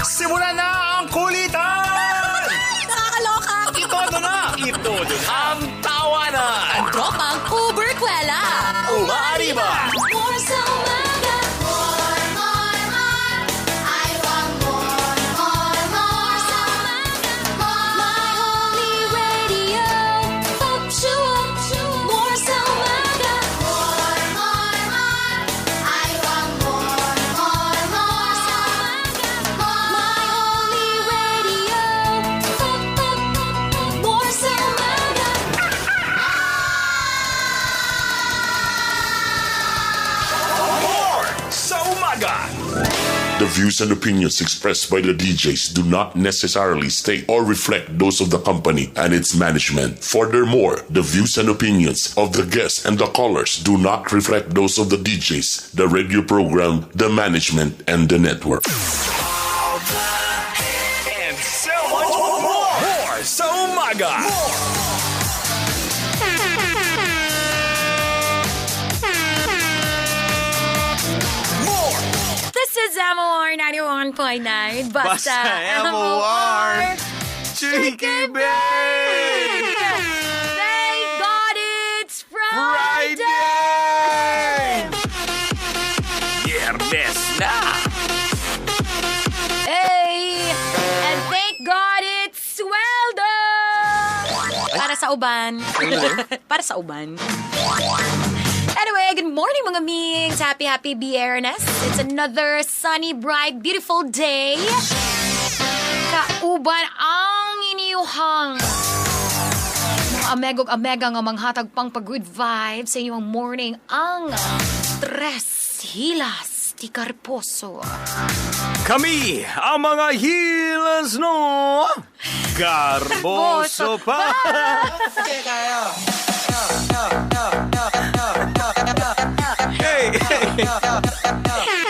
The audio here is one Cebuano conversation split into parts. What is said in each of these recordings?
Simula na ang kulitan! Nakakaloka! Itodo na! Itodo na! Ang tawanan! Ang tropang Uberkwela! Umaariba! More sa umaga! More, more, more! I want more, more, more sa umaga! More. My only radio, ups you up, more sa umaga! More, more, more! I want more, more, more sa umaga! More. My only radio, up, up, up, more sa umaga! More sa umaga! The views and opinions expressed by the DJs do not necessarily state or reflect those of the company and its management. Furthermore, the views and opinions of the guests and the callers do not reflect those of the DJs, the radio program, the management, and the network. And so much more! More sa umaga! More! More! This is MOR 91.9. Basta, Basta MOR. Cheeky Babe! Thank God it's Friday! Friday! Biyernes na! Hey! And thank God it's sweldo! Para sa uban. Para sa uban. Anyway, good morning, mga mings! Happy, happy Biyernes. It's another sunny, bright, beautiful day. Kauban ang iniyuhang mga amegog amega nga manghatag pang pag-good vibes sa inyong morning ang Tres Hilas ti Carposo. Kami ang mga healers, no? Garboso pa! Hey!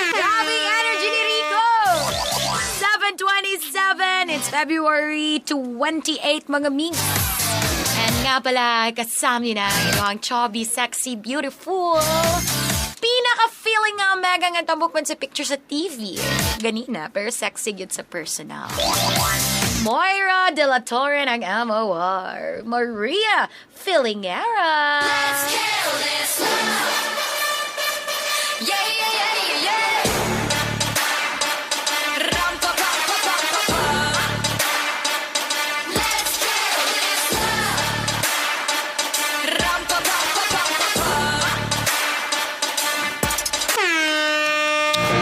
Grabe ang energy ni Rico! 7:27, it's February 28, mga mings. And nga pala, kasama niyo na ang chubby, sexy, beautiful, pinaka-feeling nga mega nga tambok man sa picture sa TV. Ganina, pero sexy yun sa personal. Moira de la Torre ng MOR. Maria Filingera. Let's kill this love. Yeah, yeah, yeah, yeah, yeah. Ram pa pa pa pa pa pa. Let's kill this love. Ram pa pa pa pa pa pa.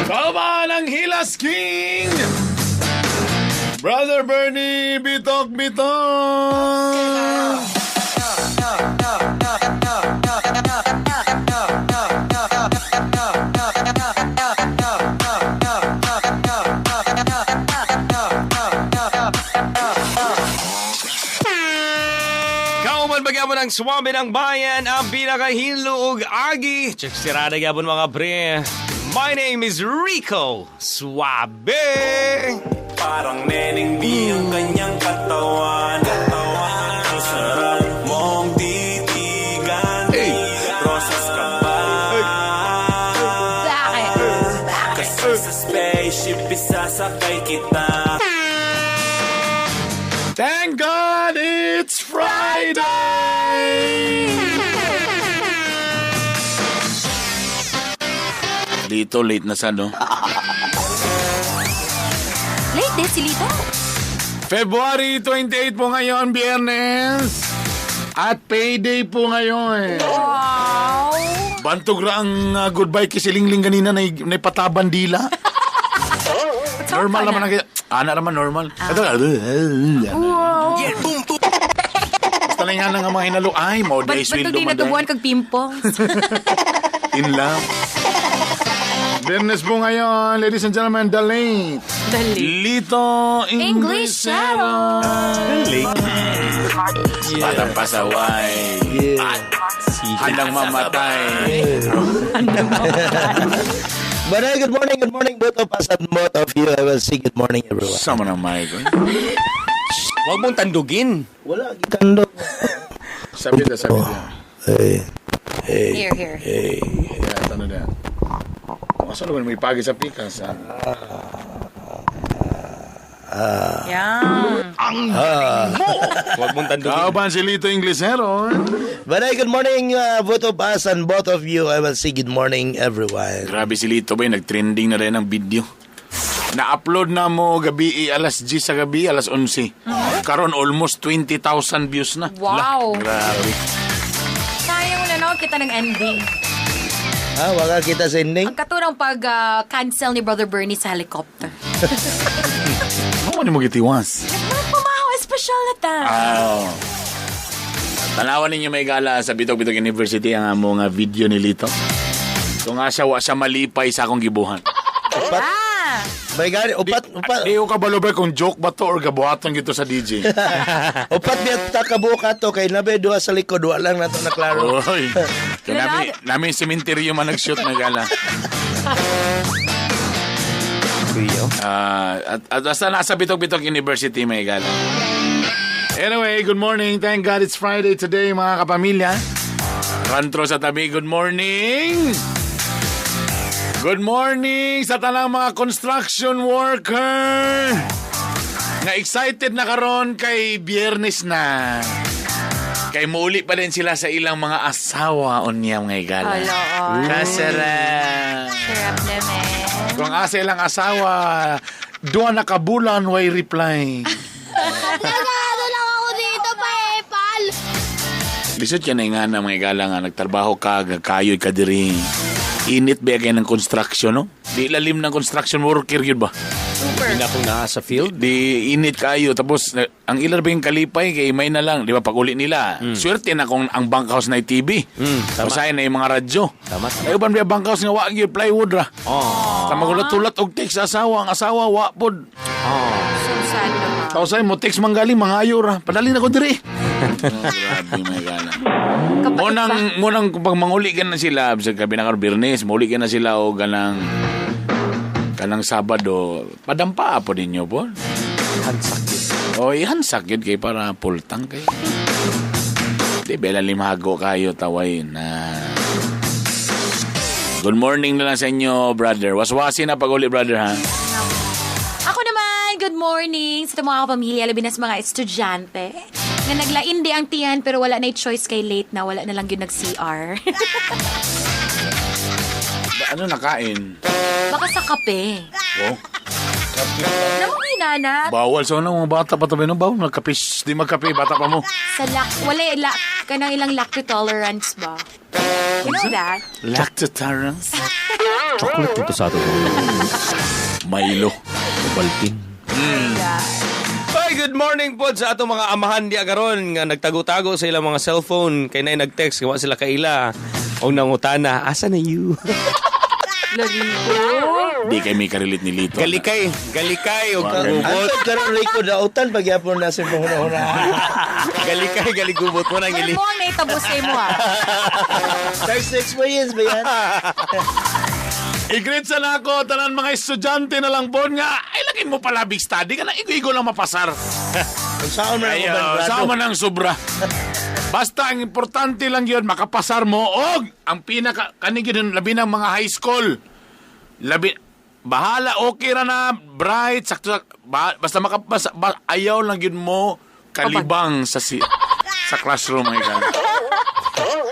Kauban ang Hilas King! Brother Bernie, bitok bitok! Kauman bagyapon ang swabe ng bayan, ang pinakahinlo og agi. Check sirada gyapon, mga pre. My name is Rico Suabe! Parang neneng B ang kanyang katawan. Katawan. Ang sarap mong titigan. Hey! Rosas ka ba? Bakit? Kasi sa spaceship isasakay kita. Thank God it's Friday! Dito, late na sa, no? Late eh, si Lito. February 28 po ngayon, Biyernes. At payday po ngayon. Wow! Bantog ra ang goodbye kay Silingling ganina na pataban dila. Normal naman ang ana naman normal. Ito. Basta lang nga nga mga hinalo ay mo Ba't day ba't sweldo di man natubuan day. kag pimples? In love. Biyernes po ngayon, ladies and gentlemen, the late Dali. Lito English Inglesero. Batang pasaway. Handang mamatay. But hey, good morning, both of us and both of you. I will say good morning, everyone. Sama ng mic. Huwag mong tandugin. Wala, gitando. Sabi na, sabi na. Hey, hey, Here, here. hey. Yeah, ano na. Kung asa naman may pagi sa pikas. Ha? Yan. Huwag mong tandugin. Kauban si Lito Inglesero. But hey, good morning, both of us and both of you. I will say good morning, everyone. Grabe si Lito ba, nag-trending na rin ang video. Na-upload na mo gabi, alas 10 sa gabi, alas 11. Karon almost 20,000 views na. Wow. Grabe. Sayang wala na kita ng ending. Ha, wala kita sa ending. Ang katurang pag-cancel ni Brother Bernie sa helicopter. Ano man mo gitiwas? Nagpamahaw, espesyal na ta. Ah. Tanawan ninyo may gala sa Bitog Bitog University ang among nga video ni Lito. So nga siya, wa siya malipay sa akong gibuhan. Upat. Ah! May gani, upat, upat. Di ko kabalo ba kung joke ba to or gabuhaton gito sa DJ. Upat biya ta kabuka to kay nabe duha sa likod wa lang nato na klaro. Oy. Kaya nami sementeryo man nag-shoot na gala. Ah, at basta nasa Bitog Bitog University may gala. Anyway, good morning. Thank God it's Friday today, mga kapamilya. Rantro sa tabi, good morning! Good morning sa tanang mga construction worker! Nga excited na karon kay Biyernes na. Kay muuli pa din sila sa ilang mga asawa unya mga igala. Hala, Kasara. Sarap naman. Kung asa ilang asawa, duha na kabulan way reply. Nagano lang ako dito pa eh, pal. Lisod yan na nga na mga igala nga nagtrabaho ka, gakayoy ka diri. Init ba kay ng construction, no? Di lalim ng construction worker yun ba? Super. Hindi na akong naa sa field. Di init kayo. Tapos, ang ilan ba yung kalipay kay may na lang. Di ba, pag uli nila, swerte na kung ang bunkhouse na TV. Tama. Usahay na yung mga radyo. Tama, tama. Ay, uban ba yung bunkhouse nga wa gyud plywood ra. Oh. Sa magulat-ulat og text sa asawa, ang asawa wa pod. Oh. So sad naman. Tapos ay mo text manggaling mangayo ra. Padali na ko diri. Grabe may gana. Kapatid ba? Munang kung pag manguli ka na sila sa gabi na karon Biyernes, manguli ka na sila o ganang Sabado, padampa po ninyo po. Hansak yun. O ihansak yun kay para pultang kay. Di bela limago kayo taway na. Good morning na lang sa inyo, brother. Waswasi na pag uli, brother, ha? Ako naman, good morning sa itong mga kapamilya, labi na sa mga estudyante. Nga naglain di ang tiyan pero wala na choice kay late na, wala na lang yun nag-CR. Ano nakain? Baka sa kape. Oh, Namu hinanap. bawal sa una, mga bata pa tabi no? Bawal, magkape. Shh, di magkape, bata pa mo. Sa lac, wala, la, kanang ilang lactotolerance ba? You know that? Lactotolerance. Chocolate dito sa ato. Milo. Balkin. Yeah. Ay, good morning po sa atong mga amahan di agaron nga nagtago-tago sa ilang mga cellphone kay nay nag-text gawa sila kaila og nangutana asa na you. Larito. Di kay may karelate ni Lito. Galikay, galikay og Wow. gubot. Antod karon Rico dautan pagyapon na sa panghuna-huna. Galikay, galigubot mo nang Pero ili. mo ang naitabos sa imo ah. First experience ba yan? I-greet sa na ako, tanan mga estudyante na lang po nga. Ay, lagin mo pala big study ka na, igo-igo lang mapasar. Kung saan man ang Ay, uban grado. sama ng sobra. Basta ang importante lang yun, makapasar mo. Og, ang pinaka, kanig yun, labi ng mga high school. Labi, bahala, okay ra na, bright, sakto, basta makapasa, ayaw lang yun mo kalibang sa si, sa classroom, my God.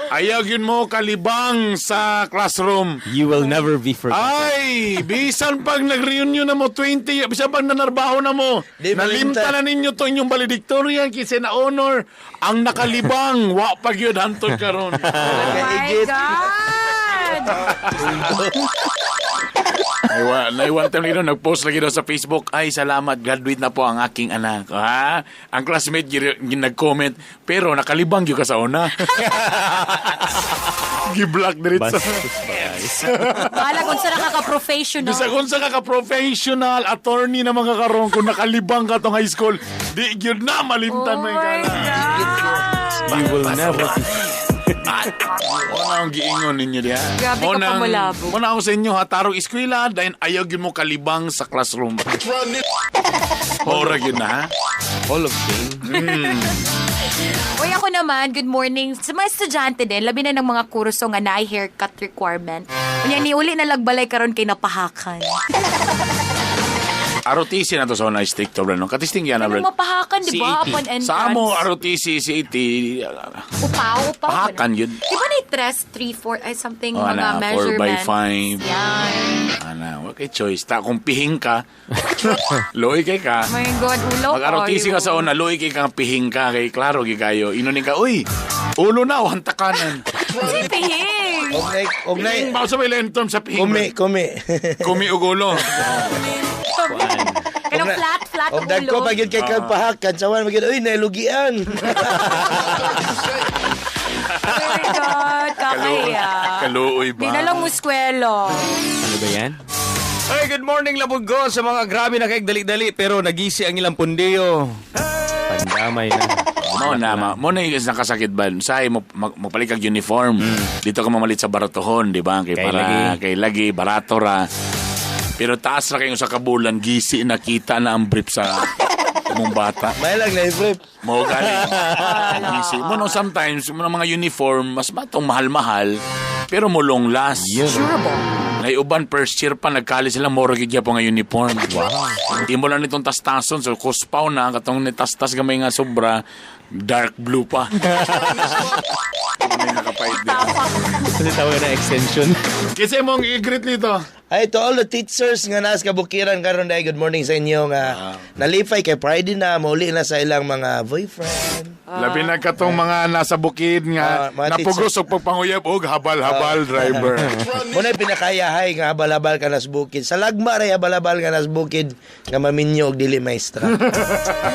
Ayaw yun mo kalibang sa classroom. You will never be forgotten. Ay, bisan pag nag-reunion na mo 20, bisan pag nanarbaho na mo, Di nalimta malimtan. na ninyo to inyong valedictorian kasi na honor ang nakalibang wa pag yun hantod karon. Oh my Kaigit. God! Naiwan time lagi nag-post lagi daw sa Facebook, ay salamat, graduate na po ang aking anak. Ha? Ang classmate nag-comment, pero nakalibang yun ka sa una. Gi-block diretso. Bastos ba, guys? Bahala kung saan ka professional. Bisag unsa ka ka-professional attorney na mga karon kung nakalibang ka tong high school, di gyud na malimtan Oh mo my yung gana. God! You will never be Mo na ang giingon ninyo diha. Grabe ka pamulabo. Mo na ako sa inyo ha, tarong eskwela dahil ayaw gyud mo kalibang sa classroom. Ora gyud na ha. Hall of Shame. Uy, ako naman, good morning. Sa mga estudyante din, labi na ng mga kurso nga naay haircut requirement. Unya, ni uli na lagbalay karon kay napahakan. ROTC na to sa una stick to, bro. No? Katisting yan na, bro. Anong mapahakan, di ba? CAT. Upon entrance. Sa amo, ROTC, CAT, Upaw, upaw. Pahakan yun. Di ba na 3, 3, 4, ay something, Oh, mga ana, 4 by measurements. 5. Yan. Ana, wa kay choice. Ta, kung pihing ka, luoy kay ka. My God, ulo Mag ROTC ka sa una, luoy kay ka, pihing ka, kay klaro kayo. Inunin ka, uy, ulo na o hantakanan. Kasi pihing. Og nay, og nay, Pihing ba sa may land term sa pihing? kumi, kumi. Kumi ug ulo. Kanang flat, flat Og ang dagko ulo. pag yun kay kag pahakan, sawan magyud, uy, nailugian. Oh my God, kakaya. Kaluoy ba? Di na lang muskwelo. Ano ba yan? Hey, good morning, labog ko sa mga grabe na kay dali-dali pero nagisi ang ilang pundiyo. Pandamay na. Mo na, ma. Mo na yung nakasakit ba? Say, mo, magpalit kag uniform. Dito ka mamalit sa baratohon, di ba? Kay, Kay para, lagi. kay lagi, barato ra. Pero taas ra kayo sa kabulan, gisi nakita na ang brief sa imong bata. May lang na brief. Mo galing. Gisi. Mo no, sometimes, mo na mga uniform, mas matong mahal-mahal, pero mo long last. Durable. Nay uban first year pa nagkali sila moro gid gyapon nga uniform. Wow. Imo lang nitong tastason so kuspaw na katong nitastas gamay nga sobra dark blue pa. May nakapait din. Kasi tawag na extension. Kasi mong i-greet nito. Ay, to all the teachers nga naas kabukiran karon dahil good morning sa inyo nga nalipay kay Friday na mauli na sa ilang mga boyfriend. Labi na katong mga nasa bukid nga Ah, mga napugos og pagpanguyab og habal-habal driver. Muna pinakayahay nga habal-habal ka nas bukid. Sa lagma ray habal-habal ka nas bukid nga maminyo og dili maestra.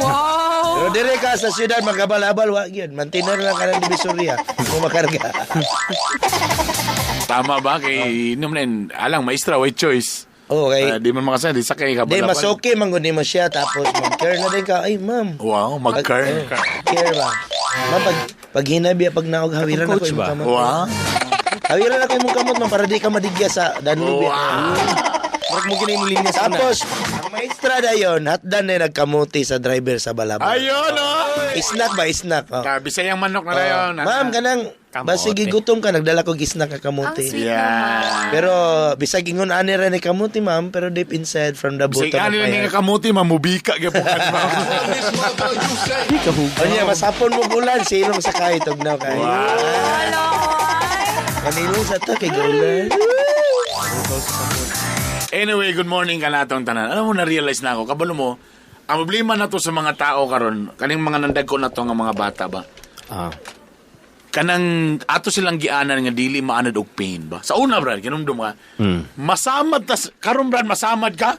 Wow! Pero dire ka sa syudad maghabal-habal wa gyud. Mantinor lang ka ng Divisoria kung makarga. Tama ba kay inom na yun, alang maestra way choice. Okay. Ah, di man makasaya, di sakay ka Di mas okay man gud nimo siya tapos mag-care na din ka. Ay, ma'am. Wow, mag-care. Care ba? Ma'am, pag hinabi, pag naog, hawiran ako Coach imong ba? kamot. Wow. Hawiran ako imong kamot, ma'am, para di ka madigya sa Danube. Wow. Murag mo ginay mo linya sa una. Tapos, ang maestra dayon, hatdan na nagkamuti sa driver sa Balabal. Ayun oh. Snack ba? Snack. Oh. Bisayang manok na dayon. Ma'am, kanang, Kamote. basig gigutom ka, nagdala ko snack ka Ang kamuti. sweet Yeah. naman. Pero, bisag ingon ani ra ni kamuti, ma'am, pero deep inside from the Bisay bottom of ani my ni nga heart. kamuti mamubika gyapon ka ma'am. Onya, masapon mo gulan, silong sa kahit tugnaw kay. Hello! Kanilong sa to kay gulan. Anyway, good morning ka natong tanan. Alam mo na-realize na ako, kabalo mo, ang problema na to sa mga tao karon, kaning mga nandagko na to nga mga bata ba. Ah. Kanang ato silang gianan nga dili maanad og pain ba. Sa una brad, kinumdum ka. Masamad tas karon brad masamad ka.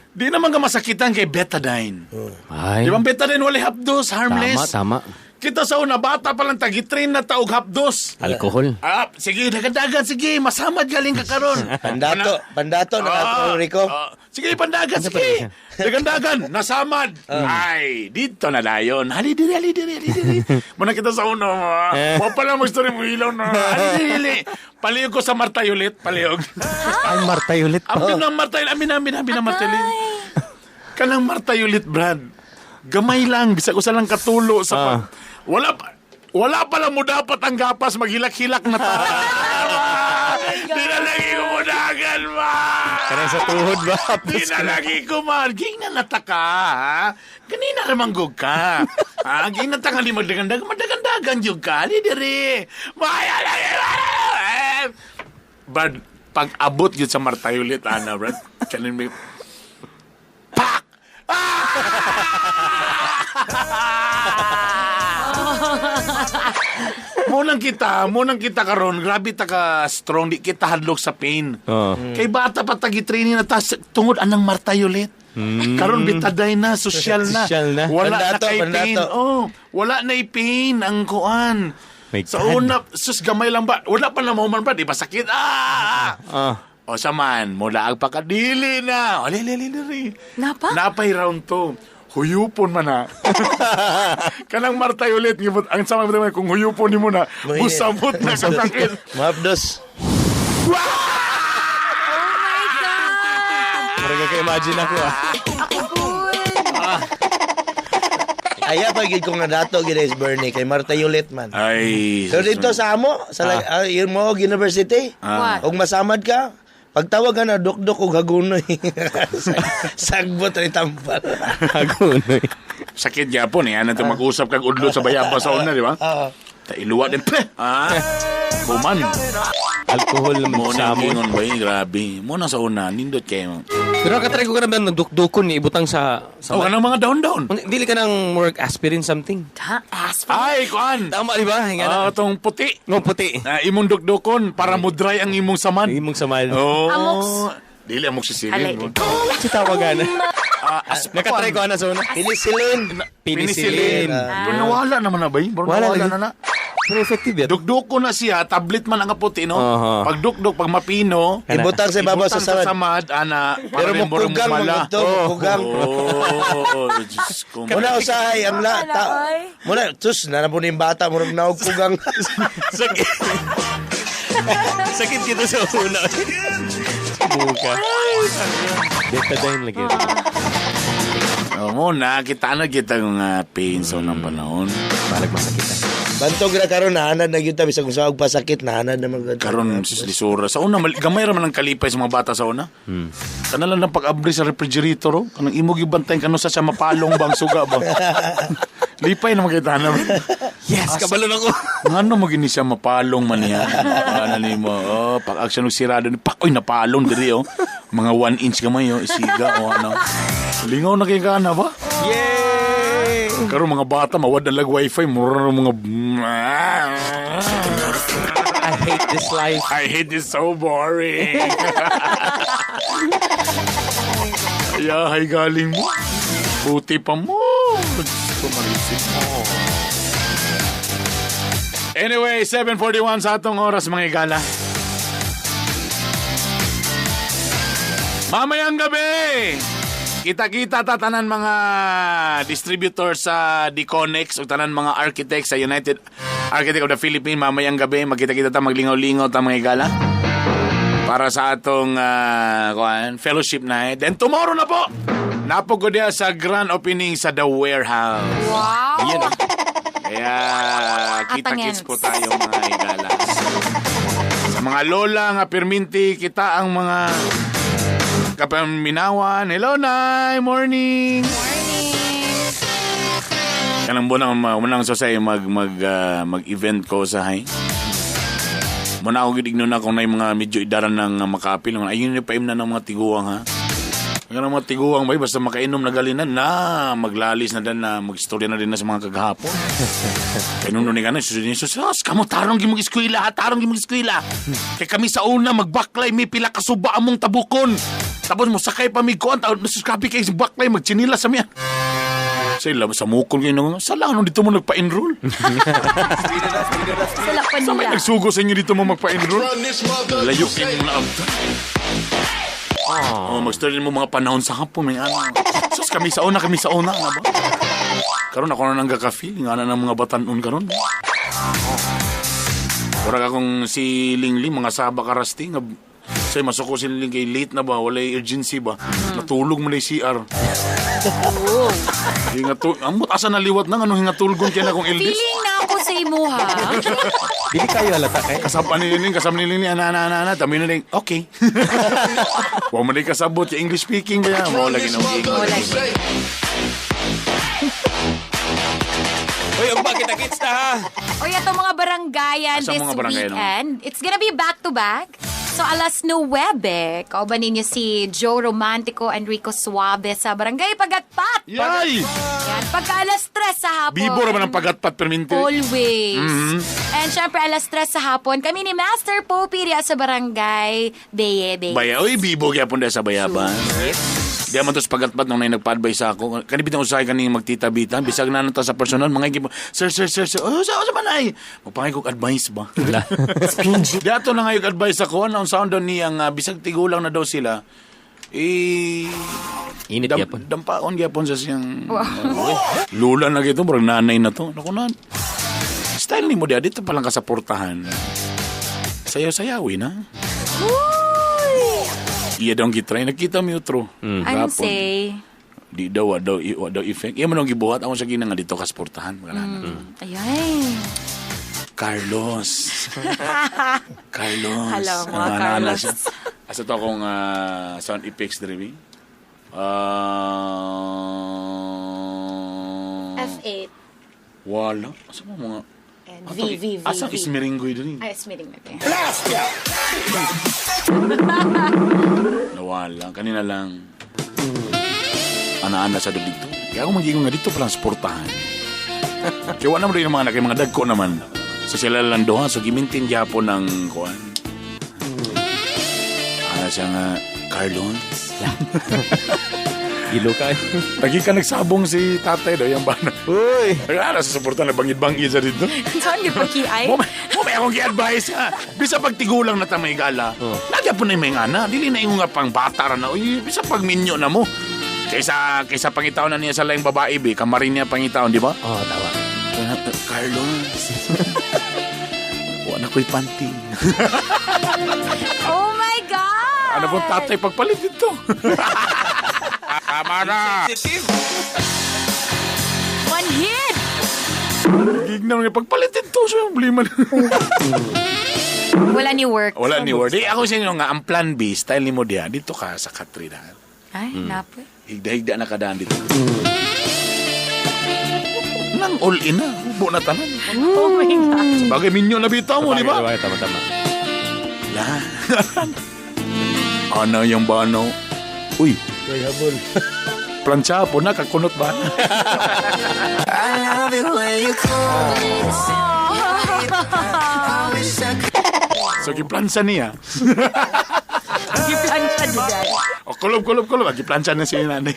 Di naman ka masakitan kay betadine. Ay. Di ba ang betadine wala hapdos, harmless. Tama, tama. Kita sa una bata pa lang tagi-train na ta og hapdos. Alcohol. Ah, sige, dagan-dagan, sige, masamad galing ka karon. Pandato, pandato na Ah, Rico. ah, sige, pandagan, sige. Dagan-dagan, nasamad. Ay, dito na dayon. Hali diri, hali diri, hali diri. Muna kita sa uno. Mo pala mo story mo ilaw na. Hali diri, hali. Paliyog ko sa Martayulit, paliyog. Ay, Martay ulit. Amin na Martayulit, amin na, amin na, amin na Martayulit. Kanang Martayulit, Brad. Gamay lang, bisag usa lang katulo sa wala pala mo dapat ang gapas maghilak-hilak na ta. Di na lagi ko mudagan, ma. Kanang sa tuhod ba? Di na lagi ko man. Ging na nataka, ha? Ganina ramanggog ka. Ha? Ging na ta nga di magdagandagan. Madagandagan yung ka. Di diri. Maya lagi. Brad, pag abot yun sa Martay ulit, ana, Brad. Kanin may... Pak! Munang kita karon, grabe ta ka strong, di kita hadlok sa pain. Oo. Kay bata pa tagi training na tas tungod anang Martay ulit. Karon bitaday na, sosyal na. Sosyal na. Wala na Pandato, kay pain. pandato. Oh, wala na pain ang kuan. My Sa God. una, sus gamay lang ba? Wala pa na mo man ba? Di ba sakit? Ah! Ah. O sa man, mula ang pakadili na. Ali, ali, ali, ali. Napa? Napay round to. Huyupon man na. Kanang Martay ulit. Ngibot, ang sama mo kung huyupon ni mo na, Muhinit. busamot na sa sakit. Mahapdos. Oh my God! Murag ka-imagine ako ah. Ako po. Aya pa gid ko nga dato gid is Bernie kay Marta Yulit man. Ay. So dito sa amo sa yun mo og university. What? Og masamad ka, Pagtawag ka na, dukdok og hagunoy. Sagbot rin tampal. Hagunoy. Sakit gyapon eh. Ano mag-usap kag udlo sa bayabas sa una, di ba? Oo. Ta iluwa din pe. Ah. Buman. Alcohol naman Mo sa na mo. ingon ba eh, grabe. Mo na sa una, nindot kayo. Pero nakatry ko ka naman ng dukdukon ni ibutang sa Oh, kanang mga down-down. Dili ka ng work aspirin something. Ha? Aspirin? Ay, kuan. Tama di ba? Hinga na. Ah, tong puti. Ngo puti. Na imong dukdukon para mo dry ang imong saman. Imong samal. Oh. Amox. Dili amok si Alay. Silin. Si tawagan. Ah, Nakatry ko ana sa una. Penicillin. Penicillin. Pero nawala naman na ba yun? Pero Wala nawala lagi. na na. Pero effective yan. Dukdukon na siya, tablet man ang kaputi, no? Aha. Pag dukduk, pag mapino, Ibutang sa ibabaw sa ibutang sa samad. samad, ana, para Pero rin mo rin mukugang mumala. mga to, mukugang. Oh, Diyos ko. Muna usahay ang la ta. Wala, oy. Muna sus na po yung bata murag naog kugang. Sakit. Sakit kita sa una. Buka. Betadine lagi. Oh, muna, kita na kita ng pain sa unang panahon. Parang masakit. ah. Bantog ra karon nahanad na gyud ta bisag kung sa og pasakit nahanad na man gyud. Karon sus lisura. Sa una, gamay ra man ang kalipay sa mga bata sa una. Kana lang ng pag-abri sa refrigerator, oh. Kanang imog yung bantayan kano sa siya mapalong bang suga ba. Lipay na makita na. Yes, kabalon ako. Ngano mo gini siya mapalong man niya. Ano nimo? Oh, pag action og sirado ni pak oy napalong diri oh. Mga 1 inch gamay oh, isiga o ano. Lingaw na kay kana ba? Yay! Karon mga bata mawad na lag wifi mura na mga I hate this life. I hate this so boring. Yahay galing mo. Buti pa mo. Gusto marisip mo. Anyway, 7:41 sa atong oras mga igala. Mamayang gabi! Kita-kita ta tanan mga distributor sa Dconex o tanan mga architects sa United Architect of the Philippines mamayang gabi magkita-kita ta maglingaw-lingaw ta mga igala para sa atong kuan, fellowship night. Then tomorrow na po. Napo ko diya sa grand opening sa The Warehouse. Wow! Yun. Kaya kita-kits po tayo mga igala. Sa mga lola nga pirminti, kita ang mga kapaminawan. Hello, Nay! Morning! Morning! Kanang bunang unang sosay mag mag mag-event ko sa hay. Muna ako gidigno na kung na mga medyo idaran ng makapil. Ayun yung paim na ng mga tiguang ha. Ang mga tiguang bay basta makainom na galinan na maglalis na dan na magstorya na din na sa mga kagahapon. Kaya nung ka na, susunod niya, sus, kamo tarong gimong eskwela, ha, tarong gimong eskwela. Kaya kami sa una, magbaklay, may pila kasuba among tabukon. Tapos mo sakay pa mi kuan, taon, sus, kapi kay baklay, magchinila sa miya. Sa ila, sa mukol kayo nung, sa lang, dito mo nagpa-enroll. Sala pa Sa may nila. nagsugo sa inyo dito mo magpa-enroll. Layo kayo mo na Oh, mag-story mo mga panahon sa hapon, may ano. Sus, kami sa una, ano ba? Karon ako na nang gaka-feel, nga na ng mga batanon karon. Murag akong si Lingling, mga saba karasti, nga say masuko si Lingling kay late na ba, walay urgency ba. Natulog mo na yung CR. Hingatul, ang asa naliwat na, anong hingatulgon kaya na akong eldest. Feeling na ako sa imuha. Dili kayo halata kay. Kasama ni Liling, kasama ni Liling, ana, ana, ana, ana, tami na rin, okay. Wa man di kasabot, yung English speaking ba yan? Mo lagi na Wala. Uy, ang bakit kita na ha. Oy, ato mga baranggayan Asa this mga barangay, no? weekend. It's gonna be back to back. So alas 9, kauban ninyo si Joe Romantico and Rico Suave sa Barangay Pagatpat. Yay! Yan, pagka alas 3 sa hapon. Bibo raman ang pagatpat perminti. Always. Mm-hmm. And syempre, alas 3 sa hapon, kami ni Master Popey riya sa Barangay Beyebe. Baya, oy, bibo kaya po sa bayaban. Di man to sa pagatpat nung nay nagpa-advise ako. Kani bitang usahay kani magtita-bita. Bisag na ta sa personal, mga gibo, sir, sir, sir, sir, oh, sa man ay. Magpangay kog advice ba? Di ato na ngayon advice ako, ano ang sound daw niya nga, bisag tigulang na daw sila, eh, Init yapon. Dampaon gyapon sa siyang Lula na gito, murag nanay na to. Naku na. Style ni mo diya, dito pa lang ka sa portahan. Sayaw-sayawin ha. Iya daw ang gitry. Nakita mo yung true. Anong Gapon. say? Di daw, wa daw effect. Iya man ang gibuhat. Ako sa gina nga dito ka sa portahan. Wala na. Ayan. Carlos. Carlos. Hello, mga Ano, ano, ano Carlos. siya? Asa to akong sound effects diri. F8 Wala. Asa mo mga and Ato, V, V, V, Asa V. ismiringgoy diri? Ay, ismiring na tayo. Nawala. Kanina lang. Ana-ana sa do dito. Kaya ako magigo nga dito palang suportahan. Kaya wala naman rin yung mga anak, yung mga dagko naman. So sila lang doha. So gimintin gyapon ng kuan. Ana siya nga, Carlos. Gilo ka. Lagi ka nagsabong si tatay daw, yung bana. Uy! Nag-aara sa suporta na bangid-bangid sa dito. Saan yung pag-kiay? Mo may akong gi-advise ha. Bisa pag tigulang na ta may gala. Oh. Lagi po na yung mga ana. Dili na ingon nga pang bata ra na. Uy, bisa pag minyo na mo. Kaysa kaysa pangitaon na niya sa laing babae be, kamarin niya pangitaon, di ba? Oh, tawa. Carlos. Wala ko'y panty. Oh my God! Ano pong tatay pagpalit dito? Tama na. One hit! Gignaw niya pagpalit dito. So, problema na. Wala ni work. Wala ni word. Eh, ako sa inyo nga, ang plan B, style ni mo diha, dito ka sa Katrina. Ay, napoy. Higda-higda na kadaan dito. Nang all in na. Hubo na tanan. Oh my God. Sa bagay, minyo na bitaw mo, di ba? Tama, tama. La. Ano yung bano? Uy, Uy, habol. plancha po na, kakunot ba? So, giplansa niya. Giplan siya dyan. O, kulob, kulob, kulob. Ah, Giplansa na siya yung nanay.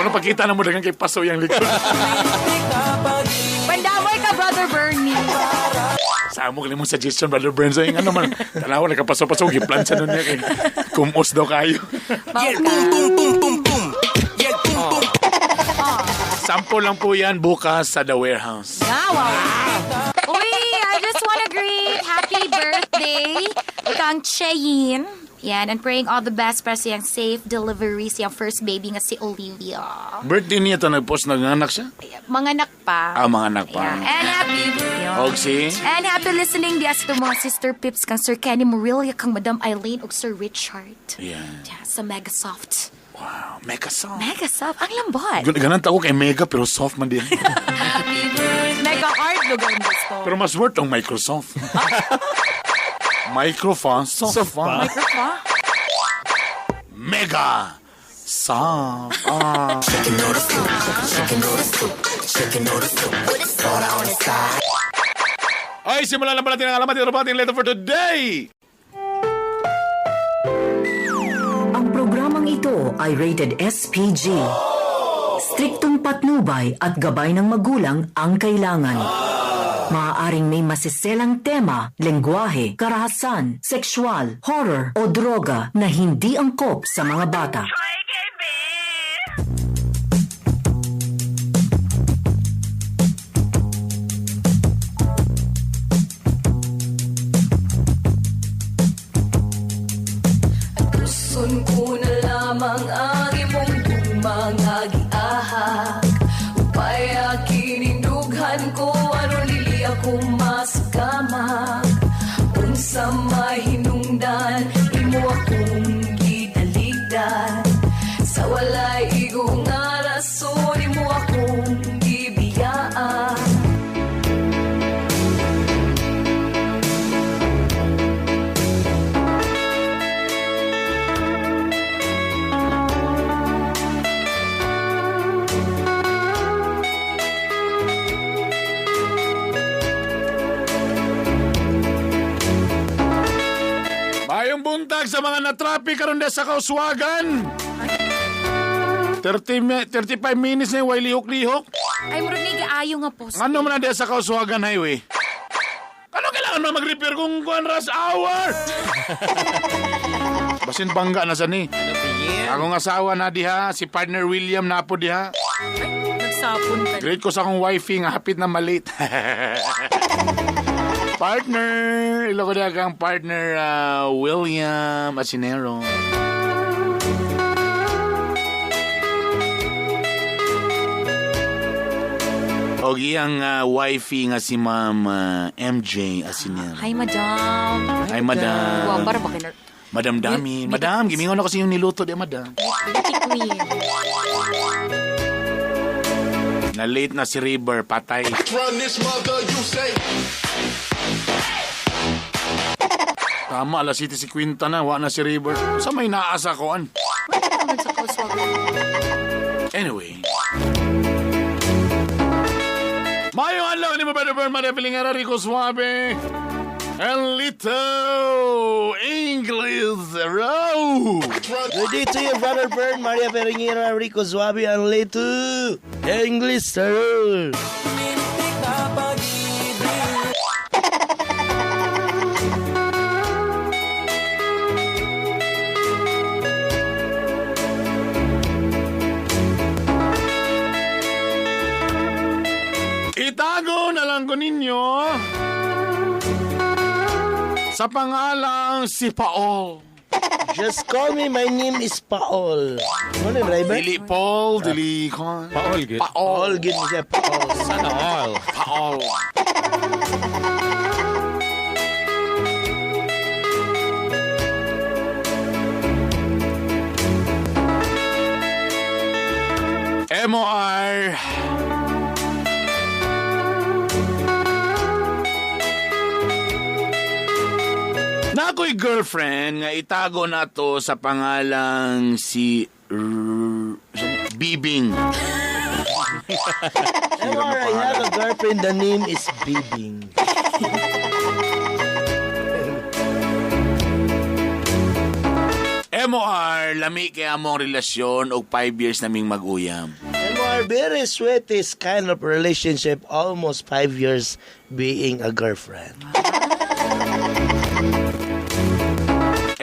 Una pagkita na mo dagang kay paso yung likod. Pandamay ka, Brother Bernie. Sa amo mong suggestion, Brother Burns. Ay, ano man, tanawa, nagkapaso-paso, giplansa nun niya. Kay kumos daw kayo. Sample lang po yan bukas sa The Warehouse. Ah, wow. Uy, I just wanna greet happy birthday kang Cheyenne. Yan, and praying all the best para sa iyang safe delivery sa iyang first baby nga si Olivia. Birthday niya to, nagpost, nanganak siya? Mga anak pa. Ah, mga anak pa. Yeah. And happy Og si? And happy listening diya sa itong mga sister pips kang Sir Kenny Morelia, kang Madam Eileen ug Sir Richard. Yeah. Yeah, sa Megasoft. Wow, mega soft. Megasoft, ang lambot. Ganan ako kay mega pero soft man din. Mega hard lugar gusto. Pero mas worth ang Microsoft. Microphone, soft. Microphone. Mega soft. Ah. Ay, simulan na ba natin ang alamat ito ating letter for today? Ang programang ito ay rated SPG. Striktong patnubay at gabay ng magulang ang kailangan. Maaaring may masiselang tema, lengguwahe, karahasan, sexual, horror o droga na hindi angkop sa mga bata. Gusto ko na lamang ang imong gugma nga giahak. Upay kinindughan ko aron dili ako masakamak. Unsa mahinungdan imo akong gitaligdan. Sa walay igo nga rason imo akong gibiyaan. Mayong buntag sa mga na-traffic karon na sa Kauswagan. 35 minutes na yung way lihok-lihok. Ay, murag ni gaayo nga post. Ano man na diya sa Kauswagan Highway? Ano kailangan mo mag-repair kung kuan rush hour? Basin bangga na sa ni. Akong asawa na diha, si partner William na po diha. Nagsapon ka. Great ko sa akong wifey nga hapit na malit. Partner, ilo ko diha kang partner William Asinero. Og iyang wifey nga si Ma'am MJ Asinel. Hi, madam. Hi, madam. Wow, para ba kina... Madam Dami. Madam, gimingon ako sa iyong niluto di, madam. Beauty queen. Na late na si River, patay. Run this mother, you say. Tama, alas 7:50 na, wa na si River. Sa may naasa ko, an. Sa kauswag. Anyway. Mayo adlaw ni mo Brother Bern, Maria Pilingera, Rico Suave, and Little English Row. Good day to you, Brother Bern, Maria Peringira, Rico Suave, and Lito English, sir. Itago na lang ko ninyo sa pangalang si Paul. Just call me, my name is Paul. Ano na, driver? Dili Paul, dili Con. Paul, good. Paul. Paul, gid mo siya, Paul. Sana all. Paul. MOR. Na ako'y girlfriend nga itago na to sa pangalang si Bibing. MOR, I have a girlfriend, the name is Bibing. MOR, lami kay among relasyon og 5 years naming mag-uyam. MOR, very sweetest kind of relationship, almost 5 years being a girlfriend.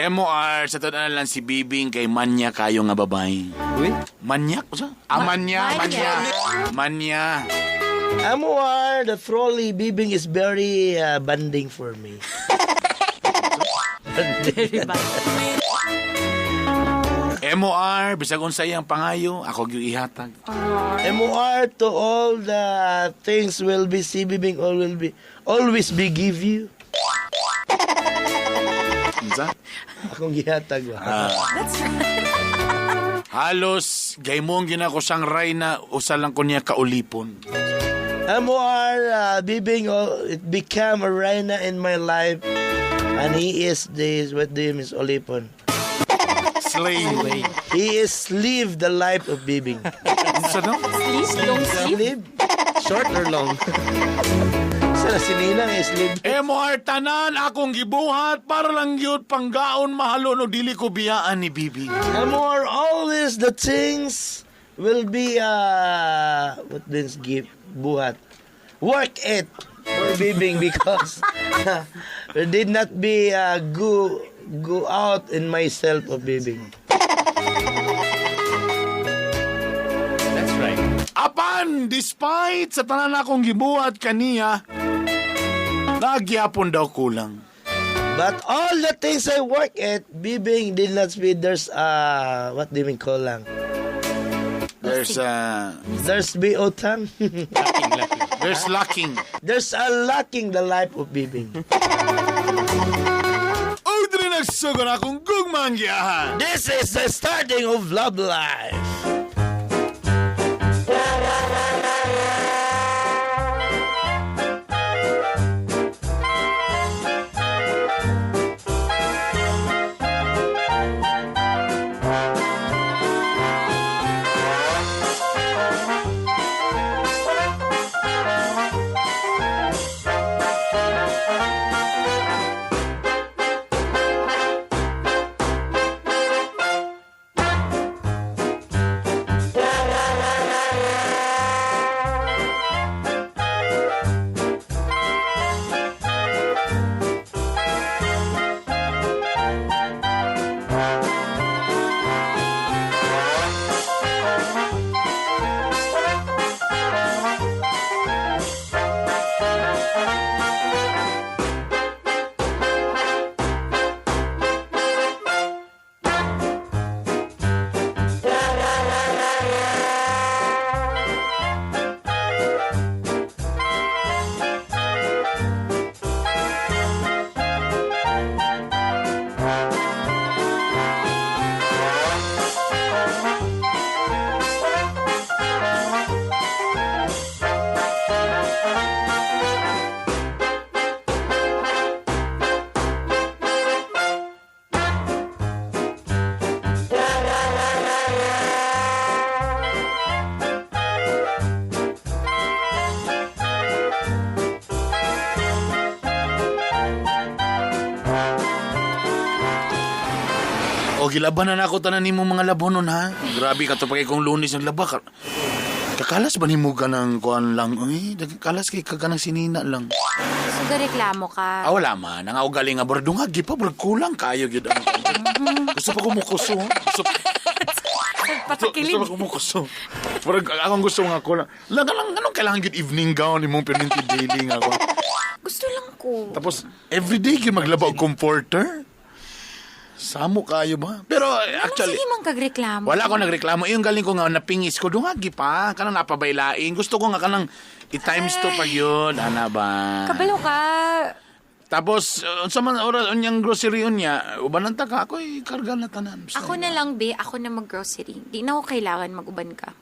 MOR, sa totoo na lang si Bibing kay manya kayo nga babae. Uy? Manyak? Usa? Ah, manya, manya. Manya. MOR, the trolley Bibing is very bonding for me. Very bad. MOR, bisag unsa iyang pangayo, ako gyud ihatag. MOR, to all the things will be si Bibing all will be always be give you. Unsa? Akong gihatag ba? That's right. Halos gaymong ginako siyang Reyna, usa lang ko niya kaulipon. MOR, Bibing, oh, it became a reina in my life. And he is this, what do you mean, Olipon? Slave. He is live the life of Bibing. Unsa no? Sleeve? Long sleeve? Live? Short or long? Sana si Ninang is live. MOR tanan akong gibuhat para lang gyud panggaon mahalon o dili ko biyaan ni Bibing. MOR, always the things will be, what this give, buhat. Work it for Bibing because there did not be go out in myself of Bibing. That's right. Apan, despite sa tanan akong gibuhat kaniya, nagyapon daw kulang. But all the things I work at, Bibing did not be, there's, what do you mean, kulang? There's There's be utang. Lacking, lacking. there's lacking. There's a lacking the life of Bibing. Og diri nagsugod akong gugmang giyahan. This is the starting of love life. O gilaban na nako tanan nimo mga labonon ha. Grabe ka to pagay kong Lunes naglaba ka. Kakalas ba nimo ka ng kuan lang? Uy, kalas kay ka ng sinina lang. So, reklamo ka. Ah, wala man. Ang ako galing nga, bro, dungag, pa, bro, kulang kayo, gyud. Gusto pa kumukuso. Patakilid. Gusto pa kumukuso. Pero akong gusto nga kulang. Lang, lang, anong kailangan gyud evening gown imong permanente daily nga ako. Gusto lang ko. Tapos, everyday gyud maglaba og comforter. Samo kayo ba? Pero actually, Sige man kagreklamo. wala ko nagreklamo. Yung galing ko nga napingis ko, dungagi pa. Kanang napabailain. Gusto ko nga kanang i-times to pag yun. Ana ba? Kabalo ka. Tapos, unsa man oras unyang grocery unya, ubanan ta ka, ako'y karga na tanan. Basta Ako na lang, be. Ako na mag-grocery. Di na ako kailangan mag-uban ka.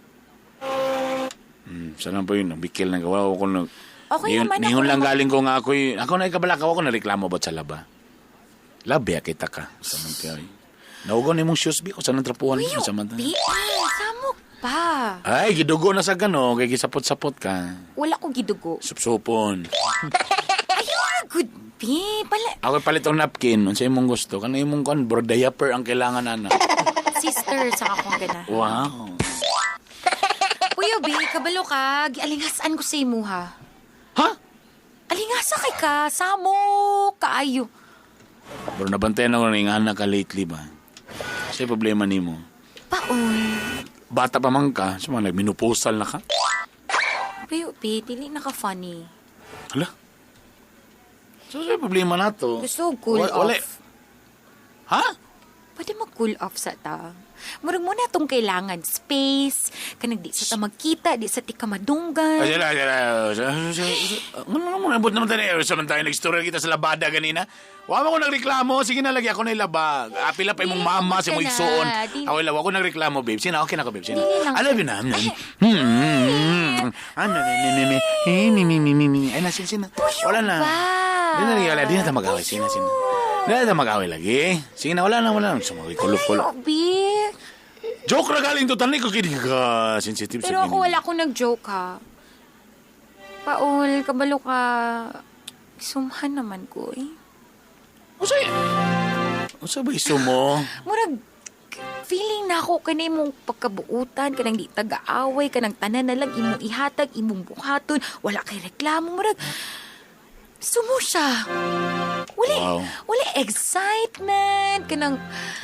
Sana po yun, bikil na gawa ko nag... Okay naman, ako Nihon lang naman. galing ko nga ako'y... Ako na ikabalakaw ako, nareklamo ba't sa laba? Labi, kita ka. Sa man kayo. Naugaw na imong shoes, bi. Kung saan ang trapuhan mo sa man. Be, samok pa. Ay, gidugo na sa gano, kay gisapot-sapot ka. Wala ko gidugo. Supsupon. Ay, good, be. Pala, Ako palit og napkin, unsa imong gusto? Kanang imong kon, bro, diaper ang kailangan ana. sister, sa akong gana. Wow. Uy, be, kabalo ka. Gialingasaan ko sa imo, ha? Ha? Alingasa kay ka. Samok kaayo. Bro, nabantayan ako ng anak ka lately ba? Kasi problema nimo. Paon. Bata pa man ka, sa mga nagminoposal na ka. Uy, be, dili naka-funny. Hala? So, sa problema na to? Gusto ko cool off. Ha? Pwede mag-cool off sa ta. Murag mo na itong kailangan. Space, kanang di sa ta magkita, di sa ti ka madunggan. Ay, sila, sila. Ano naman, abot naman tayo. Sa man tayo, nag-story kita sa labada ganina. Wa mo ko nagreklamo. Sige na, lagi ako na ilaba. Apila pa imong mama, si ka mong na. igsuon. Di- Ako ilaw, ako nagreklamo, babe. Sina, okay na ako, babe. Sina. Dili lang I love you na. Ano, ne, ne, ne, ne, ne, ne, ne, ne. Ay, na, sina, sina. Wala na. Di na, wala. Di na tayo mag-away. Sina, sina. Di na tayo mag-away lagi. Sige na, wala na, wala na. Sumaway, kulo-kulo. Ay, be. Joke ra galing to, tanay ko, kini ka sensitive sa Pero ako kini. wala akong nag-joke, ha. Paul, kabalo ka. Sumhan naman ko, eh. Unsa ba isumo? Murag, feeling na ako kanay mong pagkabuutan, kanang di tagaaway, kanang tanan na lang imong ihatag, imong buhaton, wala kay reklamo, murag, sumo siya. Wala, Wow. wala excitement, kanang,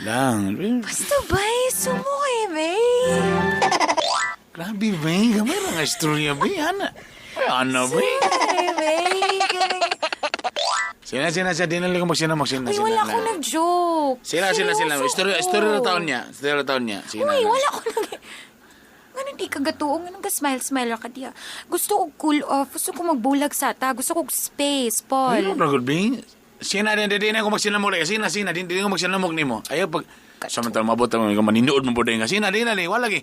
Lang. basta ba, eh, sumo eh, babe. Grabe, ba? Gamay lang ang istorya, ba? Ana. Ay, ano, ba? Eh, babe, kanang, Sina, sina, sina. Di na lang ko magsina, magsina. Uy, sina, wala na. akong nag-joke. Sila, sila, sila. Seryoso Istorya, ko. istorya na taon niya. Istorya na taon niya. Sige na. Uy, wala ko nag... Ganun di ka gatuong, ganun ka smile-smile ka diya. Gusto ko cool off, gusto ko magbulag sa ta, gusto ko space, Ay, Paul. bro, good be. Sina, di, di, di na ko magsina mo. Sina, sina, di, di na ko magsinamog nimo. Ayaw, pag... Samantala, mabot mo, ikaw maninuod mo po din ka. Sina, di na, di. Wala, lagi.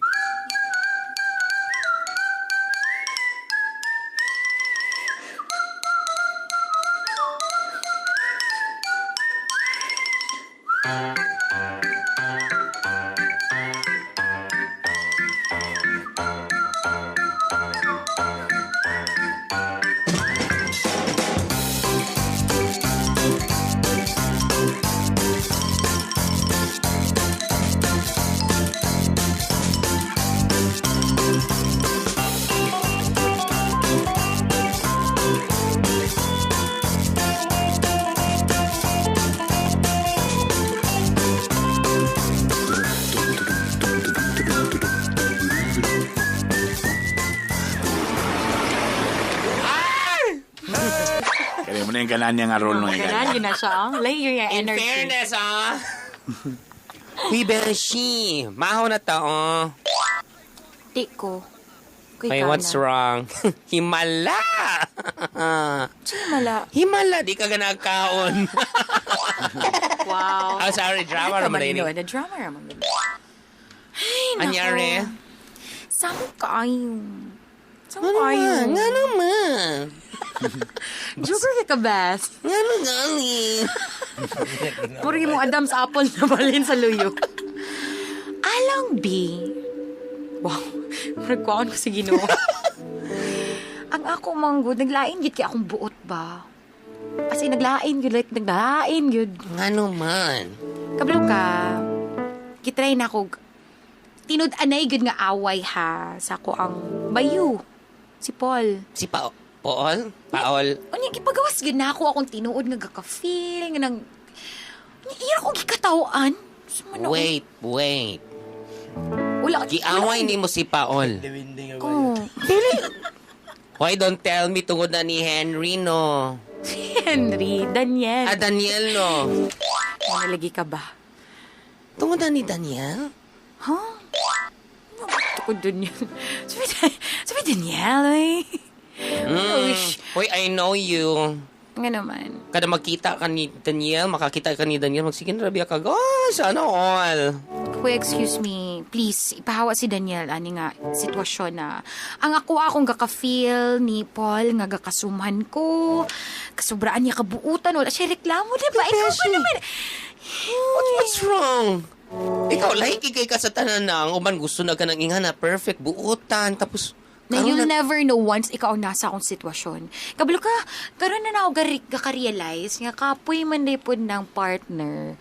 Kaya mo na yung ganan niya nga role nung Ganun yun na siya. ah. Layer yung In energy. fairness, ah. Uy, Beshi, mahaw na ta, oh. Di ko. Kuy Ay, ka what's na. wrong? Himala! Himala. Himala, di ka ganagkaon. Wow. Oh, sorry, drama Ano raman yun? na yun. Drama raman yun. Ay, nako. Anyari? Samo kaayo. Samo kaayo. Nga naman. Joker ka ka, Beth. Nga naman gali. Puro yung Adam's apple na balin sa luyo. Alang B. Wow. Nagkuhaan ko sa Ginoo. Ang ako manggod, naglain gid kay akong buot ba? As in, naglain gid, like, naglain gid. Nga naman. Kabalo ka, Gitry na ako tinud-anay gud nga away ha sa ako ang bayu si Paul. Si Paul? Paul? Unya gipagawas gud na ako akong tinuod nga gaka-feel nga nang unya iya ko gikatawan. Wait, wait. Wala Giaway nimo si Paul. Oh, dili Why don't tell me tungod na ni Henry, no? si Henry, Daniel. Ah, Daniel, no? Nalagi ka ba? Tungod na ni Daniel? Huh? Tukod dun yun. Sabi Daniel, eh. Hoy, I know you. Nga naman. Kada magkita ka ni Daniel, makakita ka ni Daniel, magsige na rabi ka. Oh, sana all. Kuya, excuse me. Please, ipahawa si Daniel. Ani nga, sitwasyon na. Ang ako akong gaka-feel ni Paul nga gakasumhan ko. Kasubraan niya kabuutan. Wala siya reklamo, di ba? Ikaw pa naman. What's wrong? Ikaw, like kay ka sa tanan na ang uban gusto na ka ng inga na perfect, buutan, tapos Na you'll never know once ikaw ang nasa akong sitwasyon. Kabalo ka, karon na na ako gaka-realize nga kapoy man pod ng partner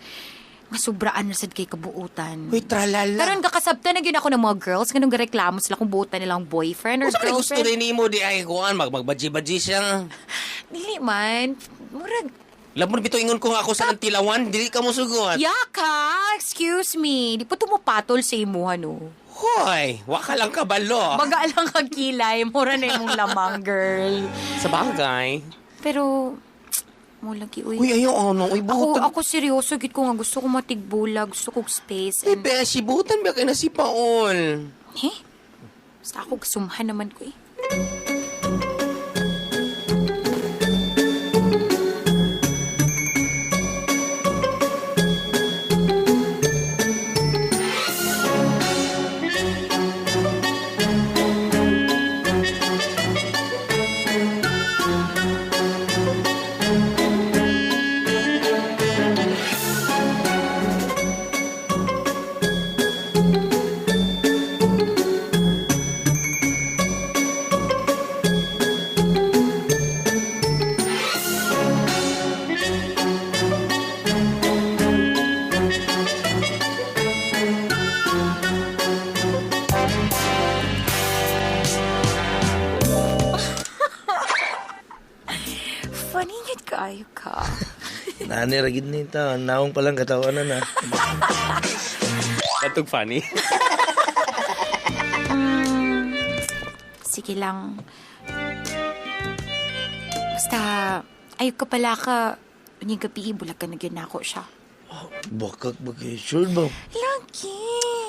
nga sobraan na sad kay kabuutan. Uy, tralala. Karon kakasabtan na gyud ako ng mga girls nganong gareklamo sila kung buutan nilang boyfriend or Kung saan gusto girlfriend. rin nimo di ay kuan magbadji-badji siya. Dili man. Murag Labon bito ingon ko nga ako sa tilawan, dili ka mo sugot. Yaka, excuse me. Di po tumupatol sa imo no. Hoy, wa ka lang kabalo. Baga lang kag kilay, mura na imong lamang, girl. Sa bagay. Pero mo lagi uy. Uy, ayaw ano, uy buutan. Ako seryoso gid ko nga gusto ko matigbulag, gusto kog space. Eh, beshi, buutan ba kay na si Paul? Eh? Basta ako gasumhan naman ko eh. Funny gid kaayo ka. Nani ra gid ni ta, naong pa lang katawanan na. Katog funny. Sige lang. Basta, ayaw ka pala ka. Unyang gabi, bulag ka na gyud nako siya. Bakak ba kay sure ba? Lagi.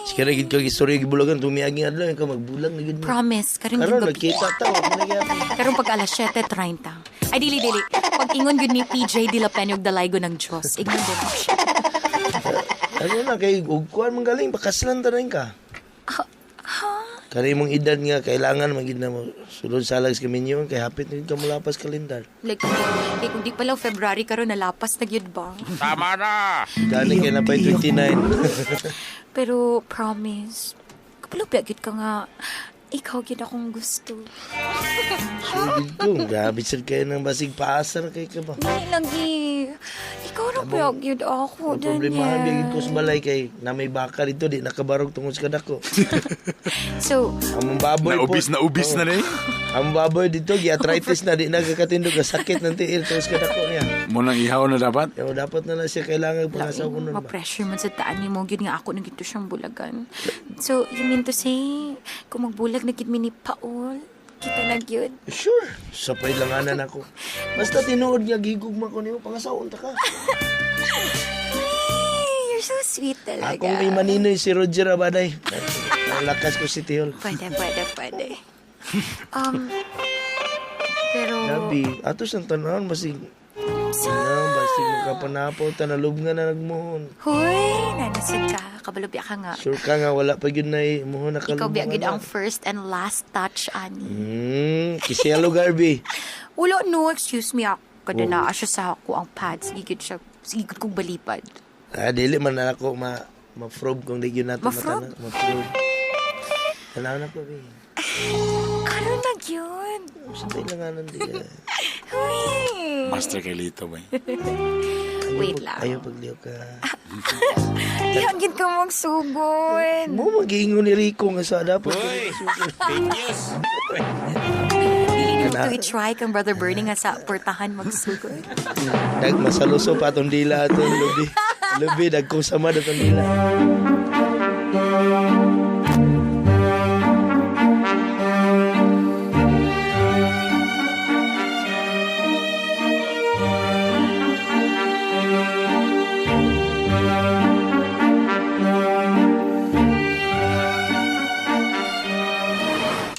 Sige ra gid ka gistorya gibulagan tumiaging adlaw ka magbulang na gid mo. Promise, karon Karon gyud gabi. nagkita ta wa na gyapon. Karon pag alas 7:30. Ay, dili, dili. Pag ingon gyud ni PJ de la Peña og dalaygo ng Diyos. Ingon din ako siya. Ano na kay og kuan man galing pakaslan ta rin ka. Kani mong edad nga kailangan man gid na mo sulod salag sa kaminyo kay hapit na gid ka mulapas kalendar. Like, kay kung di pala February karon nalapas na gyud ba? Tama na! Gani kay na pa 29. Pero promise, kapalo gyud ka nga ikaw gyud akong gusto. Sure gid ko, grabe sad kayo ng basig paasa na kay ka ba. Dili lagi. Ikaw ra ba gyud ako, Ang problema Daniel. gyud ko sa balay kay na may baka dito di nakabarog tungod sa kadako. So, Ang baboy po. Naubis na ubis na eh. Ang baboy dito gi-arthritis na di nagkakatindog kasakit ng tiil tungod sa kadako niya. Munang ihaw na dapat. Yo, dapat na lang siya kailangan pangasaw ko nun ba. Ma-pressure man sa taan ni mo, gyud nga ako na gyud to siyang bulagan. So, you mean to say, kung magbulag na gyud mi ni Paul, kita na gyud. Sure. Sa pailanganan ako. Basta tinuod nga gigugma ko niyo, pangasaon ta ka. Ay, you're so sweet talaga. Akong may maninoy si Roger Abaday. Ang lakas ko si Tihol. Pwede, pwede, pwede. Pero... Gabi, ato siyang tanawon, basig... Sa... Ano, basig magkapanapaw, tanalob nga na nagmuhon. Hoy, nanasad ka. Kabalubya ka nga. Sure ka nga, wala pa yun na muhon na Ikaw biya kalubungan gid na. ang first and last touch, ani. Kiselo Garbi. Wala, no, excuse me. Ako, kada Oh. naa siya sa ako ang pads. Sige siya. Sige kong balipad. Ah, dili man na ako ma-probe kung di yun nato Ma-probe? matana. Ma-probe. Tanaw na ko, be. Karon na gyud. Sa kailanganan di. Hoy. Master kay Lito ba? Wait lang. Ayaw pagliw ka. Diha gid ka magsugod. Mo magiingon ni Rico nga sa dapat. Uy! Fake news! Dili nimo to i-try kang Brother Bernie nga sa portahan magsugod. Dag masaluso pa atong dila atong lubi. Lubi dagkong sama atong dila.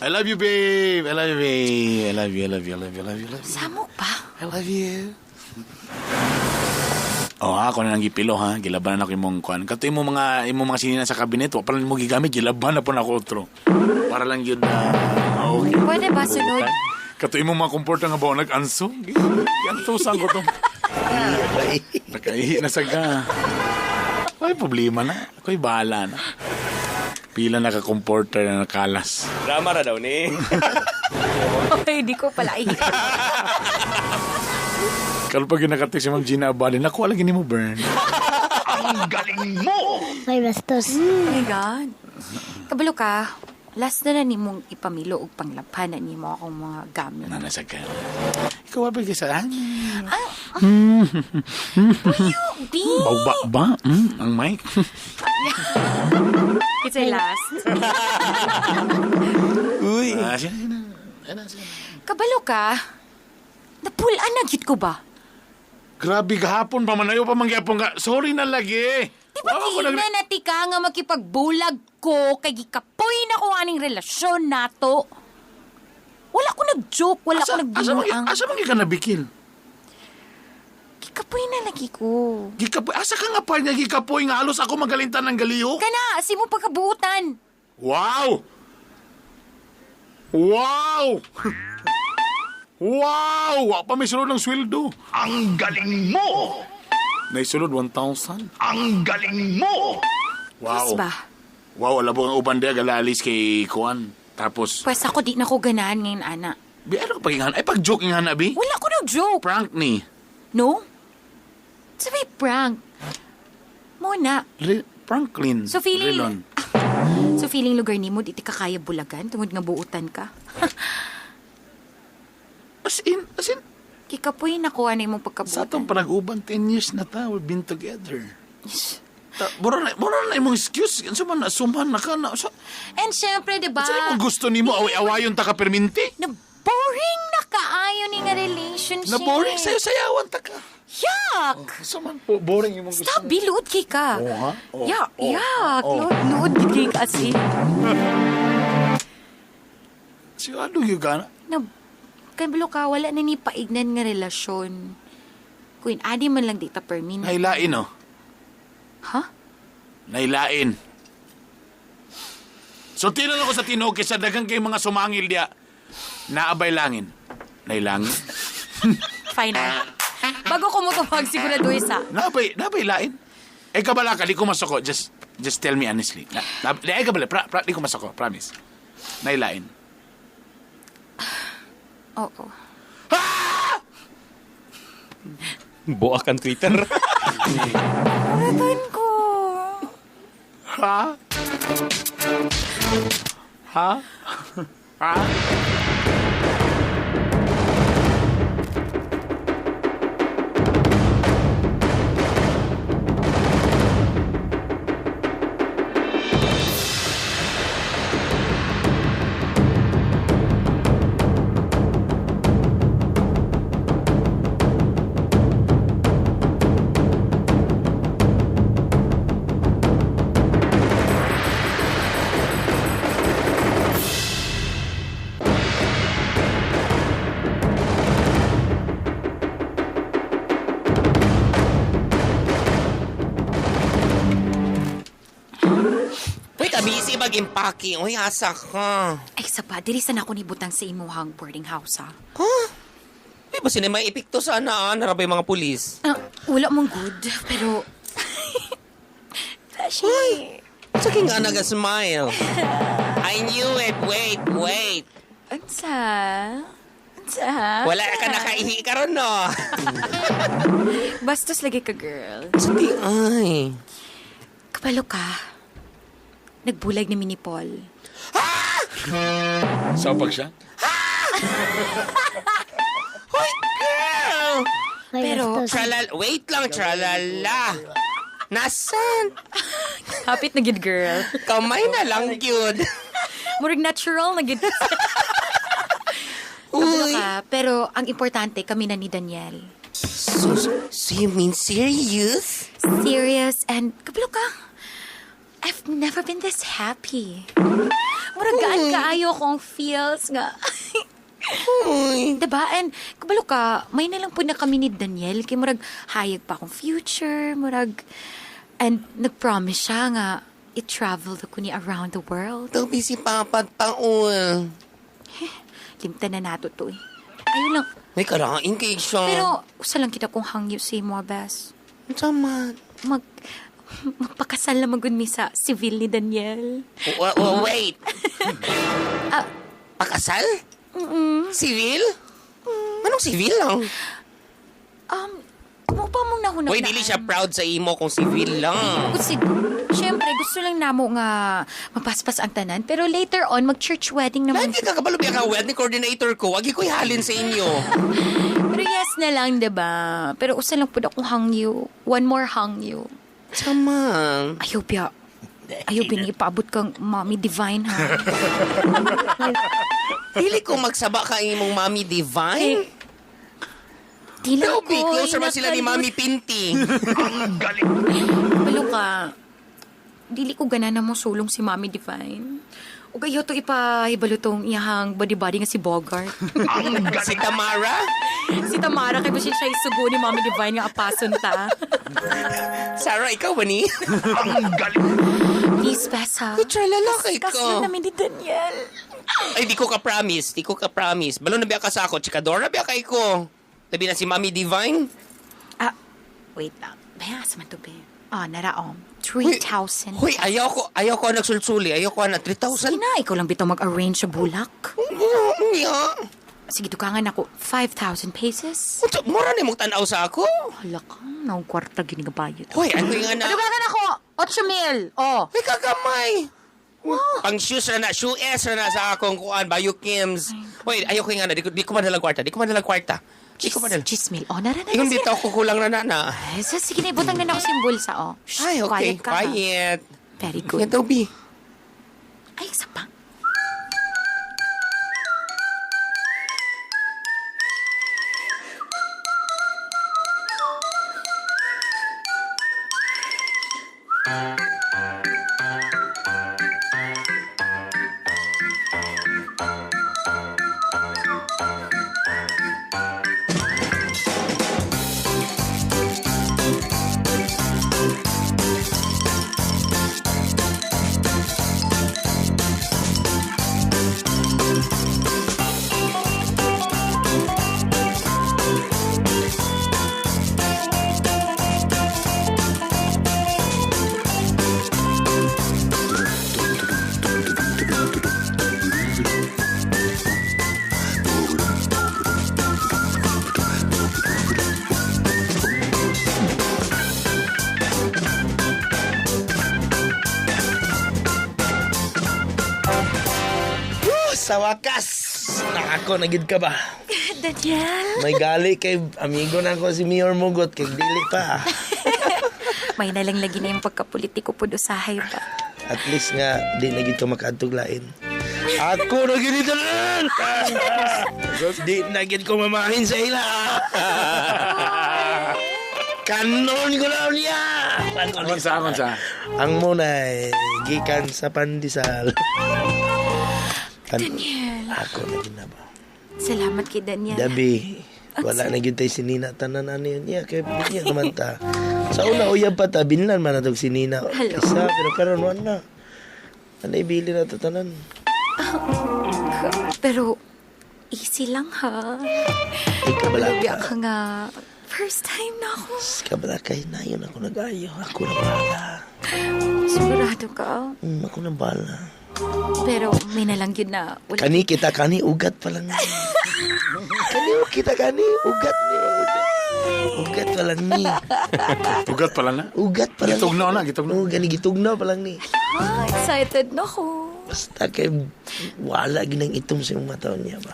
I love you, babe. I love you, babe. I love you, I love you, I love you, I love you, I love you. Samok pa. I love you. Oh, ha, ako na lang gipilo ha. Gilaban na ako imong kuan. Kato imong mga sinina sa kabinet, wa pa lang mo gigamit, gilaban na po na ako otro. Para lang yun na okay. Pwede ba sunod? Kato imong mga komporta nga ba nag-anso? Giantusan ko to. Nakaihi na saga. Ay, problema na. Ako'y bahala na. Pila naka-comforter na nakalas. Drama ra daw ni. Ay, di ko pala ihi. Karon pag nakatext si Ma'am Gina Abali, naku, lagi ni mo, Bern. May bastos. Oh my God. Kabalo ka, last na na nimong ipamilo og panglaban na nimo akong mga gamit. Nana sa ka. Ikaw ba kaysa? Ah, Bi! Bawba ba? Ang mic? It's a last. Uy! Ah, sige na. Ano, sige na. Kabalo ka, napulaan na gyud ko ba? Grabe gahapon pa manayo pa mangyapon ka. Sorry na lagi. Di ba Wa ko na nati ka nga makipagbulag ko kay gikapoy na ko aning relasyon nato? Wala ko nag-joke, wala ko Asa, asa man nagbinuang. asa man ka nabikil? Gikapoy na lagi ko. Gikapoy asa ka nga pa nga gikapoy nga halos ako magalintan ng galiho? Kana, si mo pagkabuutan. Wow! Wow! Wow! Wa pa may sulod ng sweldo. Ang galing mo! Naisulod 1,000. Ang galing mo! Wow. Yes ba? Wow, alabo ang uban diya galalis kay Kuan. Tapos, Pwes ako di na ko ganahan ngayon, ana. bi ano ka pag Ay, pag joke nga na, bi. Wala ko nag-joke. Prank ni. No? Sabi prank. Muna. Pranklin. So feeling- Rilon. So feeling lugar nimo di ti ka kaya bulagan tungod nga buutan ka. As in, Kikapoy na ko ano imong sa pagkabuutan. atong panag-uban, 10 years na ta, we've been together. Ta, mura na imong excuse. Suman na, suman na ka na. Sa, And syempre, di ba? sa imong gusto nimo, away-awayon ta ka perminti. Na boring na kaayo ni nga relationship. Na boring sa'yo, sayawan ta ka. Yuck! Suman po, boring imong gusto. Stop, biluod kay ka. Oh, ha? Oh, Yeah, oh, yuck. oh. Luod, luod gid kay ka as in. Sigurado yun ka na. Na, kabalo ka, wala na ni paignan nga relasyon. Queen, adi man lang dita permin. Nailain, oh. Ha? Nailain. So, tinan ako sa tinuok kaysa daghang kay mga sumangil diya. Naabay langin. Nailangin? Final. Bago ko mo tumawag, sigurado isa. Naabay lain. Eh, kabala ka, di ko masoko. Just tell me honestly. Eh, kabala, di ko masoko. Promise. Nailain. Oo. Buak ang Twitter. Uratan ko. Ha? Ha? Ha? Uy, kabisi mag-impake. Uy, asa ka. Ay, saba, diri sana ako nibutang sa imuhang boarding house, ha? Huh? Uy, basta na may epekto sana, ah. Narabay mga pulis. Ah, wala mong good, pero... Tashi. Uy, sa nga nag-smile. I knew it. Wait, wait. Unsa? Ha? Wala ka nakaihi karon no. Bastos lagi ka, girl. Di ay. Kabalo ka. Nagbulag ni Mini Paul. Saupag siya? Hoy, girl! Pero, Tralal, wait lang, tralala. Nasaan? hapit na gid, girl. Kamay na lang, yun. Murag natural na gid. Kabalo Uy. ka, pero ang importante, kami na ni Daniel. So you mean serious? Serious and kabalo ka. I've never been this happy. Murag gaan kaayo kong feels nga. Uy. Diba? And kabalo ka, may na lang po na kami ni Daniel. Kay murag hayag pa akong future, murag and nag-promise siya nga i-travel ko ni around the world. Daw busy papad paul. Limtan na nato to eh. Ayun lang. May karain kay siya. Pero usa lang kita kong hangyo sa imo, bes. Tama. Magpakasal na magud mi sa civil ni Daniel. Wait. Pakasal? Civil? Anong civil lang? Mo pa mong nahunang Uy, dili siya proud sa imo kung civil lang. Kasi, syempre, gusto lang namo nga mapaspas ang tanan. Pero later on, mag-church wedding naman. Lagi ka kabalo biya ka wedding coordinator ko. Wag ko ihalin sa inyo. Pero yes na lang, diba? Pero usa lang pud akong hangyo. One more hangyo. Tama. Ayaw, biya. Ayaw, biniipaabot kang mommy divine, ha? Dili ko magsaba ka imong Mami Divine. Dila Pero ko. closer man sila ni Mami Pinti. Balo ka. Dili ko gana na mo sulong si Mami Divine. Ug ayaw to ipahibalo tong iyahang body-body nga si Bogart. Si Tamara? Si Tamara kay basin siya isugo ni Mami Divine nga apason ta. Sarah, ikaw ba ni? Please, Besa. Kutsara lalaki Kasal ko. namin ni Daniel. Ay, di ko ka-promise. Di ko ka-promise. Balon na biya ka sa ako. Chikadora biya kay ko. Labi na si Mami Divine. Ah, wait lang. Baya, asa man to, be? Ah, naraom. 3,000. Hoy, ayaw ko nagsulsuli. Ayaw ko na 3,000. Sige na, ikaw lang bitaw mag-arrange sa bulak. Yeah. Sige, dukangan ako. 5,000 pesos. Unsa, mura ni mong tanaw sa ako. Hala ka, naong kwarta gini nga bayad. Hoy, ano yung na? Dukangan ako! 8 mil! Oh. Hoy, kagamay. Pang shoes na na, shoe S na na sa akong kuan, Bayo Kims. Hoy, ayaw ko yung nga na, di ko madalang kwarta, di ko madalang kwarta. Di ko madalang. Chismil. Oh, nara na. Ingon bitaw ko kulang na na na. Ay, sige na, ibutang na na ako sa bulsa, oh. Shh, Ay, okay. Quiet ka, ha? Quiet. Very good. Yan daw, B. Ay, isa pa. Woo, sa wakas! Nakako, nagid ka ba? Daniel? May gali kay amigo na ako si Mayor Mugot kay dili pa. May nalang lagi na yung pagkapolitiko po usahay pa. At least nga di na gid ka makaadtog lain. Ako na gid tanan. Di na gid ko mamahin sa ila. Kanon ko na niya. Konsa, konsa. Ang munay gikan sa pandesal. Daniel. Ako na gid na ba? Salamat kay Daniel. Dabi, wala na gyud tay si Nina tanan ano yun. Yeah, kay niya naman ta. Sa una uyab pa ta binlan man natog si Nina. Hello. Isa pero karon wala na. Ano ibili na to tanan. Pero, easy lang ha. Ay kabala Biya ka. ka nga. First time na ako. Kabala kay na yun ako nag-ayo. Ako na bahala. Sigurado ka. Ako na bahala. Pero may nalang yun na wala. Kani kita kani ugat pa lang. Kani o kita kani ugat ni ugat. Ugat pa lang ni. Ugat pala na. Ugat pa lang. Gitugnaw na, gitugnaw. Oo, gani gitugnaw pa lang ni. Ah, excited na ko. Basta kay wala ginang itom sa imong mata niya ba.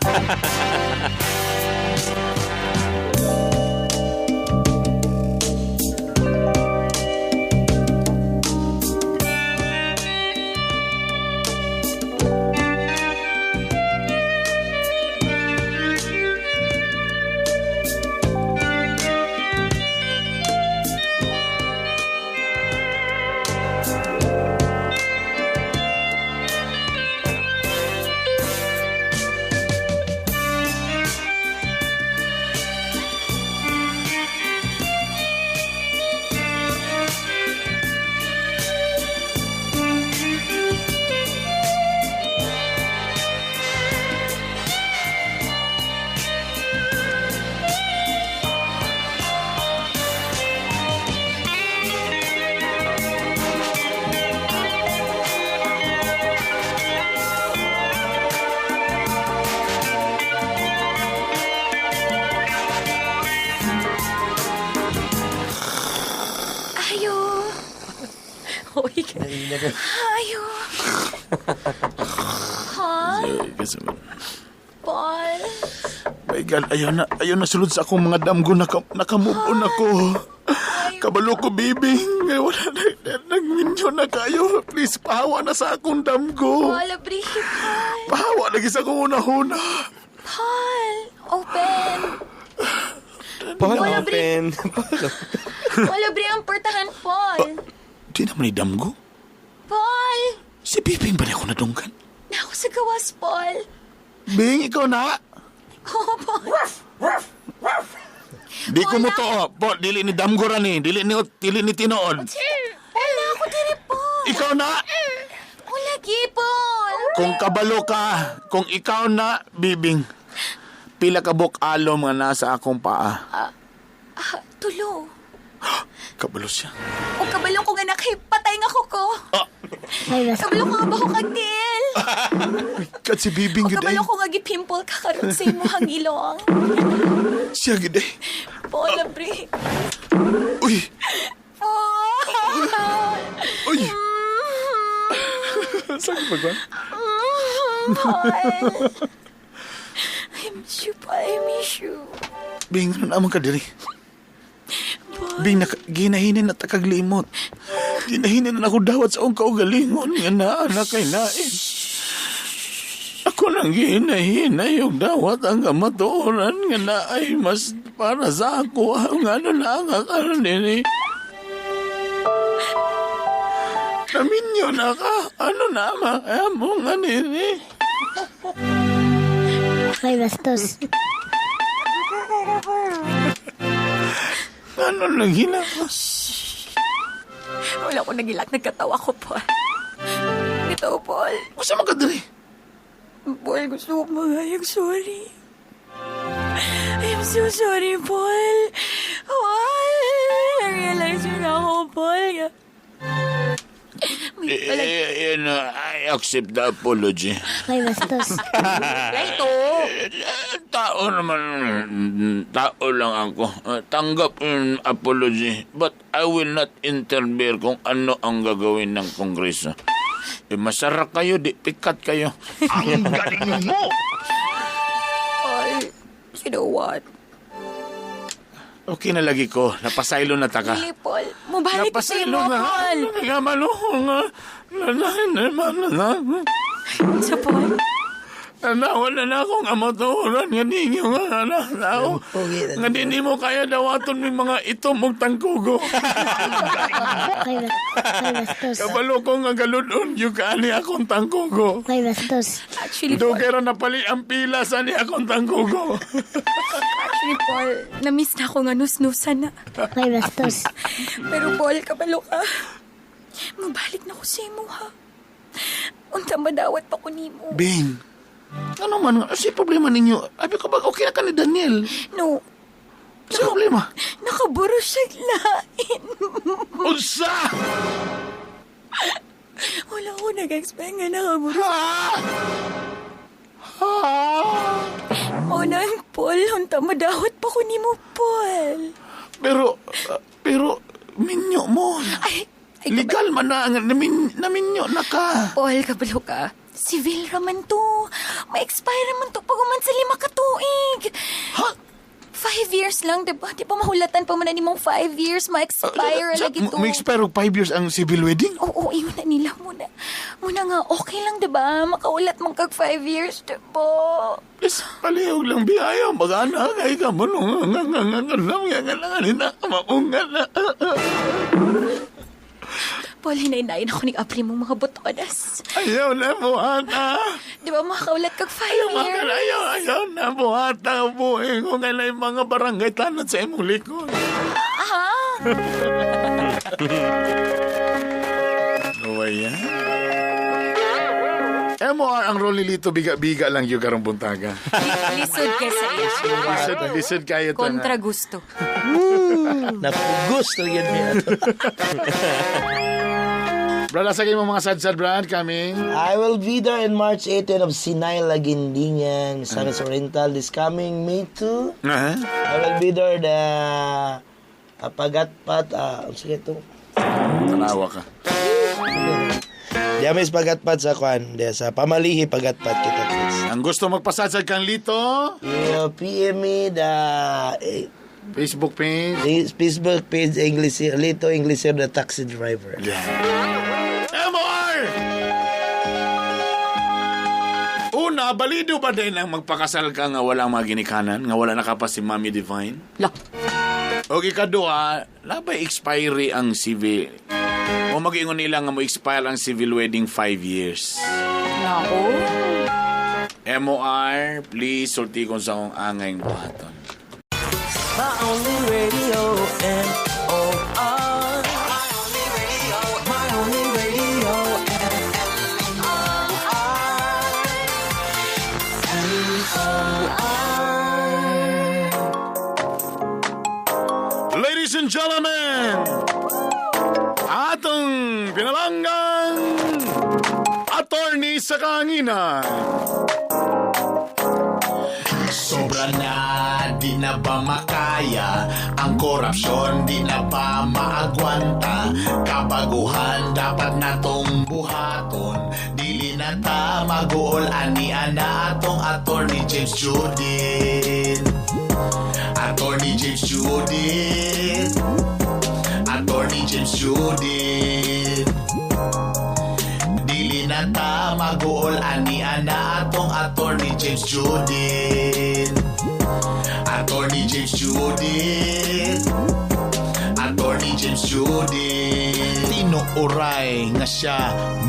Ayo. Uy, ayo. Ha? Paul? My God, ayaw na sulod sa akong mga damgo, nakamove on ako. Kabalo ko, baby. Wala na, nagminyo na kayo. Please, pahawa na sa akong damgo. Paul, abri. Paul. Pahawa lagi sa akong una-una. Paul, open. Paul, Paul, abri. open. Paul, open. Paul, abri ang portahan, Paul. Di naman ni damgo. Paul! Si Bibing ba niya ako nadunggan? Na ako sa gawas, Paul. Bing, ikaw na. Oo, Paul. Di ko mo to, oh. Paul, dili ni damgo ra ni. Dili ni tinuod. Paul, na ako diri, Paul. Ikaw na. O, lagi, Paul. Kung kabalo ka, kung ikaw na, Bibing, pila ka buk alom nga nasa akong paa. Ah, tulo. Kabalo siya. O kabalo ko nga nakipatay nga ko. Kabalo ko nga ba ko kag tiil? Kat si Bibing O gid ay. kabalo ko nga gipimple ka karon sa imong ilong. Siya gid ay. Paul, abri. Uy, Paul! uy. Saan ba ba? Paul! I miss you, Paul. I miss you. Bing, ano naman ka diri? Paul. Bing, ginahinin na takaglimot. Ginahinin na ako dawat sa akong kaugalingon nga naa na kay lain. Ako nang ginahinay yung dawat ang kamatuoran nga naay mas para sa ako ang ano na ang akaroon nini. Naminyo na ka. Ano na ma? Amo nga nini. Ay, bastos. Ano lang hina? Wala ko nagilak. Nagkatawa ko, Paul. Ito, Paul. Gusto mo ka diri? Paul, gusto ko magayag sorry. I'm so sorry, Paul. Paul! Na-realize yun ako, Paul. May pala. I accept the apology. Ay, bastos. Ito. Tao naman, tao lang ako. Tanggap yung apology. But I will not interfere kung ano ang gagawin ng Kongreso. Eh, masara kayo, di pikat kayo. Ang galing mo! Paul, you know what? Okay na lagi ko. Napasaylo na taka. Dili, Paul. Mubalik ko sa Napasaylo imo, na. Paul. Nagkamalo nga. Sa Paul? Wala na akong amaturan nga ninyo nga na tao. Nga di mo kaya dawaton may mga itom og tangkugo. Ay, bastos. Kabalo ko nga galudon yung kaani akong tangkugo. Ay, bastos. Actually, Paul. Dugay ra napali ang pila sa ni akong tangkugo. Actually, Paul, na-miss na ako nga nusnusan na. Ay, bastos. Pero Paul, kabalo ka. Mabalik na ko sa imo, ha? Unta madawat pa ko nimo. Bing, ano man, si problema ninyo? Abi ko ba, okay na ka ni Daniel? No, Si problema? nakaburo siya lain. Unsa! Wala ko nag-expect nga nakamuro. Oh, nang Paul, unta madawat pa ko nimo, Paul. Pero, minyo mo. Ay, ay, Legal man na, naminyo na ka. Paul, kabalo ka. Civil raman to. Ma-expire raman to pag uman sa 5 ka tuig. Ha? 5 years lang, diba? Di ba mahulatan pa man na nimong 5 years, ma-expire lagi to. May expire og 5 years ang civil wedding? Oo, iyon na nila muna. Muna nga, okay lang, diba? Makaulat man kag 5 years, diba? Please, palihog lang biyaya. Mag-ana kay ka mo. Paul, hinay-nayin ako ni Apri mong mga botonas. Ayaw na buhata. Di ba makakaulat kag 5 Ayaw, years? ayaw, ayaw na buhata. Buhay ko nga na yung mga barangay tanod sa imong likod. Aha! Uy, yan. MOR ang role ni Lito, biga-biga lang yung karong buntaga. Lisod ka sa iya. Lisod, lisod kayo to. Kontra gusto. Napugos talaga niya. Brad, asa kayo mga sad-sad, Brad, coming? I will be there in March 18 of Sinay Lagindingan, Misamis Oriental this coming May 2. Uh-huh. I will be there the Pagatpat, sige to. Tanawa ka. Diya may pagatpat sa kwan, diya sa Pamalihi pagatpat kita kids. Ang gusto magpasadsad kang Lito? Yeah, PM me the Facebook page. Facebook page English Lito English the taxi driver. Yeah. MR! Una, balido ba din ang magpakasal ka nga walang mga ginikanan, nga wala nakapas si Mami Divine? La. O ikaduha, labay expiry ang civil. O mag-ingon nila nga mo expire ang civil wedding 5 years. Nako. MOR, please, sulti kong sa akong angay buhaton. My only radio, M-O-R. My only radio, my only radio, M-O-R. M-O-R. Ladies and gentlemen, atong pinalanggang attorney sa kanginan. Sobra na, di na ba makaya? Ang korupsyon, di na ba maagwanta? Kabaguhan, dapat natong buhaton. Dili na ta maguol, ani ana atong attorney James Judith. Attorney James Judith. Attorney James Judith. Dili na ta maguol ani ana atong Attorney James Judith. Attorney James Judith. Attorney James Judith. Tinuuray nga siya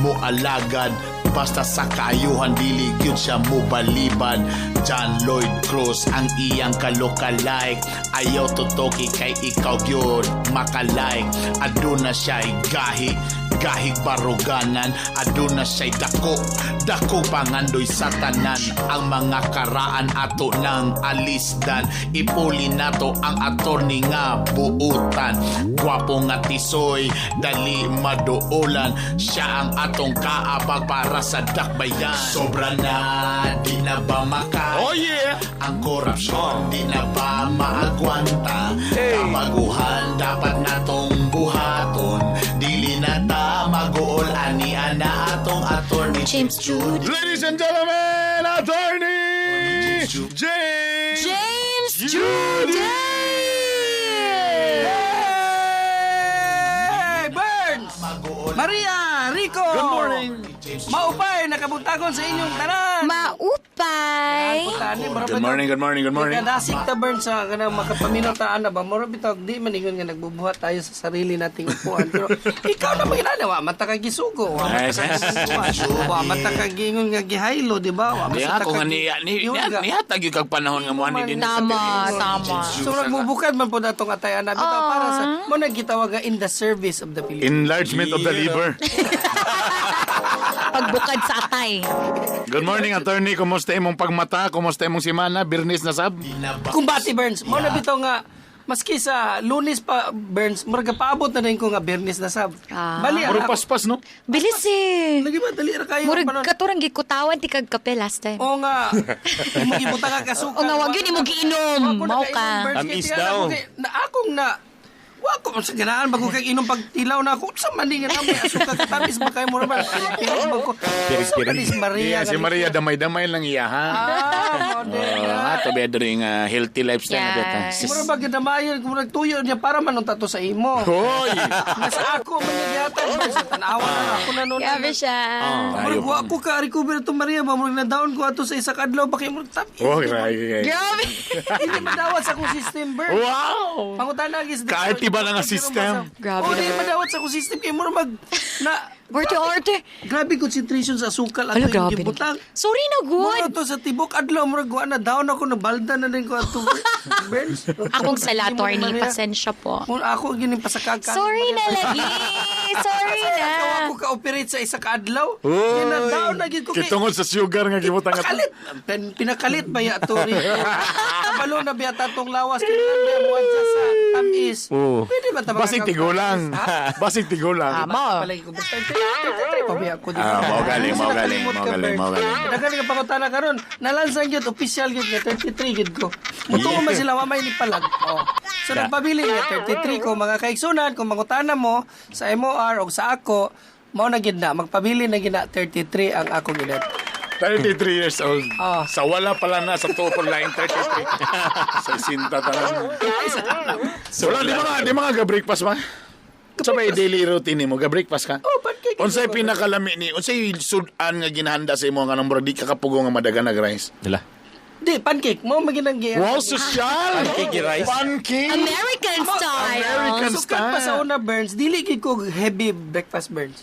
moalagad basta sa kaayuhan dili gyud siya mobalibad. John Lloyd Cruz ang iyang kalokalike, ayaw tutoki kay ikaw gyud makalike. Aduna siya'y gahi gahig baruganan, aduna siya'y dako dako pangandoy sa tanan. Ang mga karaan ato ng alisdan, ipuli nato ang attorney nga buutan. Gwapo nga tisoy, dali maduolan, siya ang atong kaabag para sa dakbayan. Sobra na, di na ba makaya? Oh yeah! Ang korupsyon, di na ba maagwanta? Kabaguhan, dapat natong buhaton. Dili na ta maguol, ani ana atong attorney James Jude. Ladies and gentlemen, attorney James James Jude! Hey, Burns! Maria! Rico! Good morning! Maupay! Nakabuntagon sa inyong tanan! Maupay! Good morning, good morning, good morning. Nasig ta Burns sa kanang makapaminaw ta ana ba mura bitaw di man ingon nga nagbubuhat tayo sa sarili nating upuan pero ikaw na maginana wa man ta ka gisugo wa man ta ka gisugo wa man ta ka giingon nga gihaylo di ba wa man Di sa ta ako ka nga niya nihatag yung kag panahon nga mo ni din sa Tama, Pilipinas. tama. So nagbubukad man po natong atayan na bitaw para sa mo nagitawag nga in the service of the Philippines. Enlargement of the liver. Pagbukad sa atay. Good morning, attorney. Kumusta imong pagmata? Kumusta imong simana? Birnis na sab? Kumbati Burns, mo na bitaw nga Maski sa Lunes pa, Burns, murag paabot na din ko nga Biyernes na sab. Ah. Bali, ang Murag paspas, no? Bilis eh. Lagi ba, dali ra kayo. Murag panon. katurang gikutawan ti kag kape last time. Oo nga. Imong ka kasukal. O nga, wag yun, imo giinom. Wa ko Mao nakainom, ka. Burns, kay Tamis tingala daw. ko kay- Na akong na wa ko sa ganahan bago kag inom pagtilaw na ako sa maningan na may asukal katamis ba kayo mo ba pilit ba ko sa manis Maria Yeah, si Maria damay-damay lang iya ha. Ah, Oh, ato bedring healthy lifestyle na beta. Yes. Mura ba gidamayon kung nagtuyo niya para man unta to sa imo. Hoy. Nasa ako man yata sa tanawa na ako na noon. Grabe siya. Murag wa ko ka recover to Maria ba murag na down ko ato sa isa ka adlaw ba kay murag tamis. Oh, grabe. Grabe. Hindi madawat sa akong system, Bert. Wow! Pangutana is Kahit iba na nga system. Grabe Oh, di naman. madawat sa akong system kay murag mag na Orte, orte. Grabe concentration sa asukal Ala, ato yung grabe. gibutang. Sorry na, Mura good. to sa tibok adlaw murag wa na down ako na balda na din ko ato. Burns. Akong sala, Hindi mo attorney. Maria. Pasensya po. Kung ako gining pasakag ka. Sorry na lagi. Sorry na. Ako ka-operate sa isa ka adlaw. Kaya na down na gid ko kay Kitungod sa sugar nga gibutang ato. Pakalit. Pinakalit ba ya to Rico? Kabalo na biya tatong lawas kaya na mo adjust sa tamis. Oo. Pwede ba tabagan Basig tigulang. Basig tigulang. Tama. Palagi ko basta 33 pa biya ko di ba? Ah, mao galing, mao galing, Nakalimot mao ka, galing, Bert. mao galing. Daghan ka pangutana karon. Nalansan gyud official gyud nga 33 gyud ko. Mutuo man sila wa may nipalag. Oh. So nagpabili nga 33 ko mga kaigsunan kung mangutana mo sa MOR o sa ako mao na gyud na magpabili na gyud na 33 ang akong edad. 33 years old. Ah. Sa wala pala na sa tupo line 33. Sa sinta tanan. Wala di mga ga-breakfast ba? Sa may daily routine mo, ga-breakfast ka? Oh, pancake. Unsay pinakalami ni, unsay sudan nga ginahanda sa imo nga nang murag di ka kapugo nga madagan nag rice? Dala. Di, pancake. Mao maginang giyan. Wow, social! Pancake rice? Pancake! American style. American Sukat pa sa style. una, Burns, dili gid ko heavy breakfast, Burns.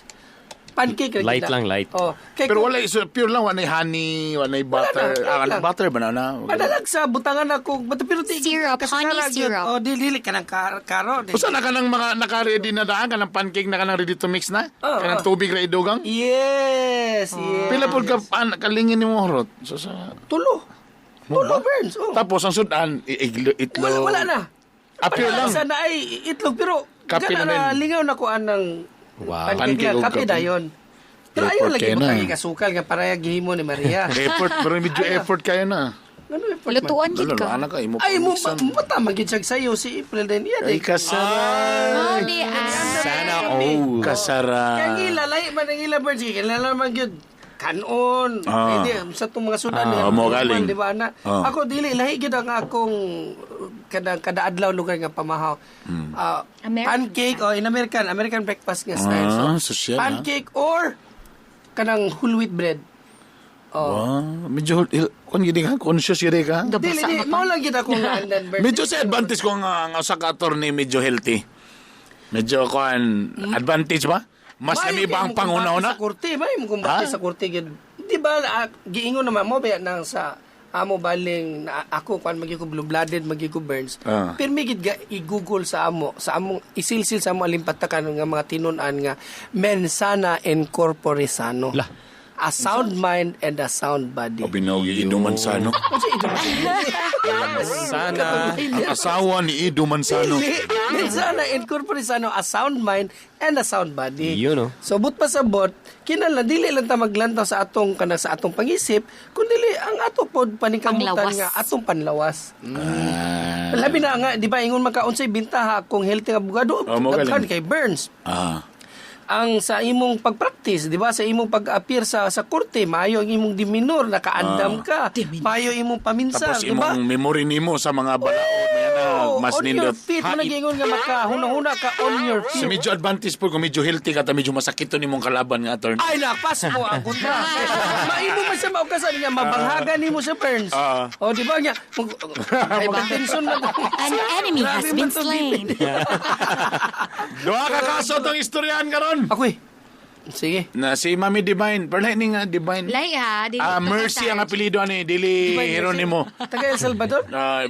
Pancake ra gid Light na. lang, light. Oh, kay Pero kung- wala, so pure lang, wala honey, wala butter. Wala na, Ah, lang. butter ba na na? Madalag sa butangan ako, bato pero ti Syrup, kasakara honey gyud. syrup. Oh, dili dili kanang karo. Dili. Usa na ka ng mga naka-ready na daan, kanang pancake na kanang ready to mix na? Oo, Kanang oo. tubig ra idugang? Yes, yes. Pila pod ka pan, kalingin nimo horot? So, sa, Tulo. Tulo, Burns. Oh. Tapos ang sudan, itlog. Wala, wala na. Ah, pure lang. Sa na ay itlog pero Kape gana na na din. lingaw na ko anang Wow. pancake Pancake lang. og Kape kape. dayon. Pero ayaw Effort lagi kayo mo na. kay kasukal nga para gihimo ni Maria. Effort, pero medyo effort kayo na. Ano effort man? Lutuan gid Lalo, ka. anak ka, imo Ay mo pamixan. mata magid siya sayo si April din. Iya Ay, di. kasaray. Mao di ah. Sana all. Kasaray. Kaya ngila lay man ang ila birds kay kilala man gyud kanon. Ah. Hindi sa itong mga sudan Ah, mo galing. Di ba na? Ah. Ako dili lahi gyud ang akong kada kada adlaw lugar nga pamahaw. Ah, American pancake o in American American breakfast nga style. Ah, So, social, ah. pancake or kanang whole wheat bread. Oh. Wow, medyo, kung gini ka, conscious gini ka. Dili Gabasa di ka pa. mao lang gyud akong naandan birds. Medyo sa advantage ko nga nga usa ka attorney medyo healthy. Medyo kuan advantage ba? Mas Maayo lami kay ba ang mo kumbate panguna-una? Sa korte, may mo kumbate Ha? sa korte gyud. Di ba giingon naman mo ba nang sa amo baling na ako kuan magi ko blue blooded magi ko burns. Ah. Pirmi gid ga i-google sa amo, sa among isilsil sa amo alimpatakan nga mga tinun-an nga men sana in corpore sano. Lah. A sound mind and a sound body. O binugi Ido Mansano. Unsa ito? Sana. Ang asawa ni Ido Mansano. Dili. Men sana in corpore sano, a sound mind and a sound body. Yun, oh. So but pa sa bot, kinahanglan dili lang ta maglantaw sa atong kanang sa atong pangisip, kun dili ang ato pod paningkamutan Panglawas. nga atong panlawas. Ah. Labi na nga, di ba ingon man ka unsay bintaha kung healthy nga abogado, Oh, mo galing. daghan kay Burns. Ah. Ang sa imong pagpractice, di ba? Sa imong pag-appear sa korte, maayo ang imong demeanor, nakaandam ka, maayo imong paminsan, Tapos di ba? imong memory nimo sa mga balaod na yan, Oh, mas on your nindot. feet, mo nagingon nga makahuna-huna ka on your So feet. medyo advantage po kung medyo healthy ka ta medyo masakit to nimong kalaban nga attorney. Ay, napas mo ang kontra. Maimo man siya maukasan niya, mabanghagan nimo siya, Burns. Ah. O, di ba niya? Ay, tension na. An enemy has Grabe been man to, slain. Duha ka kaso tong istoryahan karon. Ako eh. Sige. Na si Mami Divine, pero ni nga Divine. Lay ha. Dili Ah, to Mercy ka ang apelyido ani, dili Divine Mercy. Heronimo. Taga El Salvador? Ah,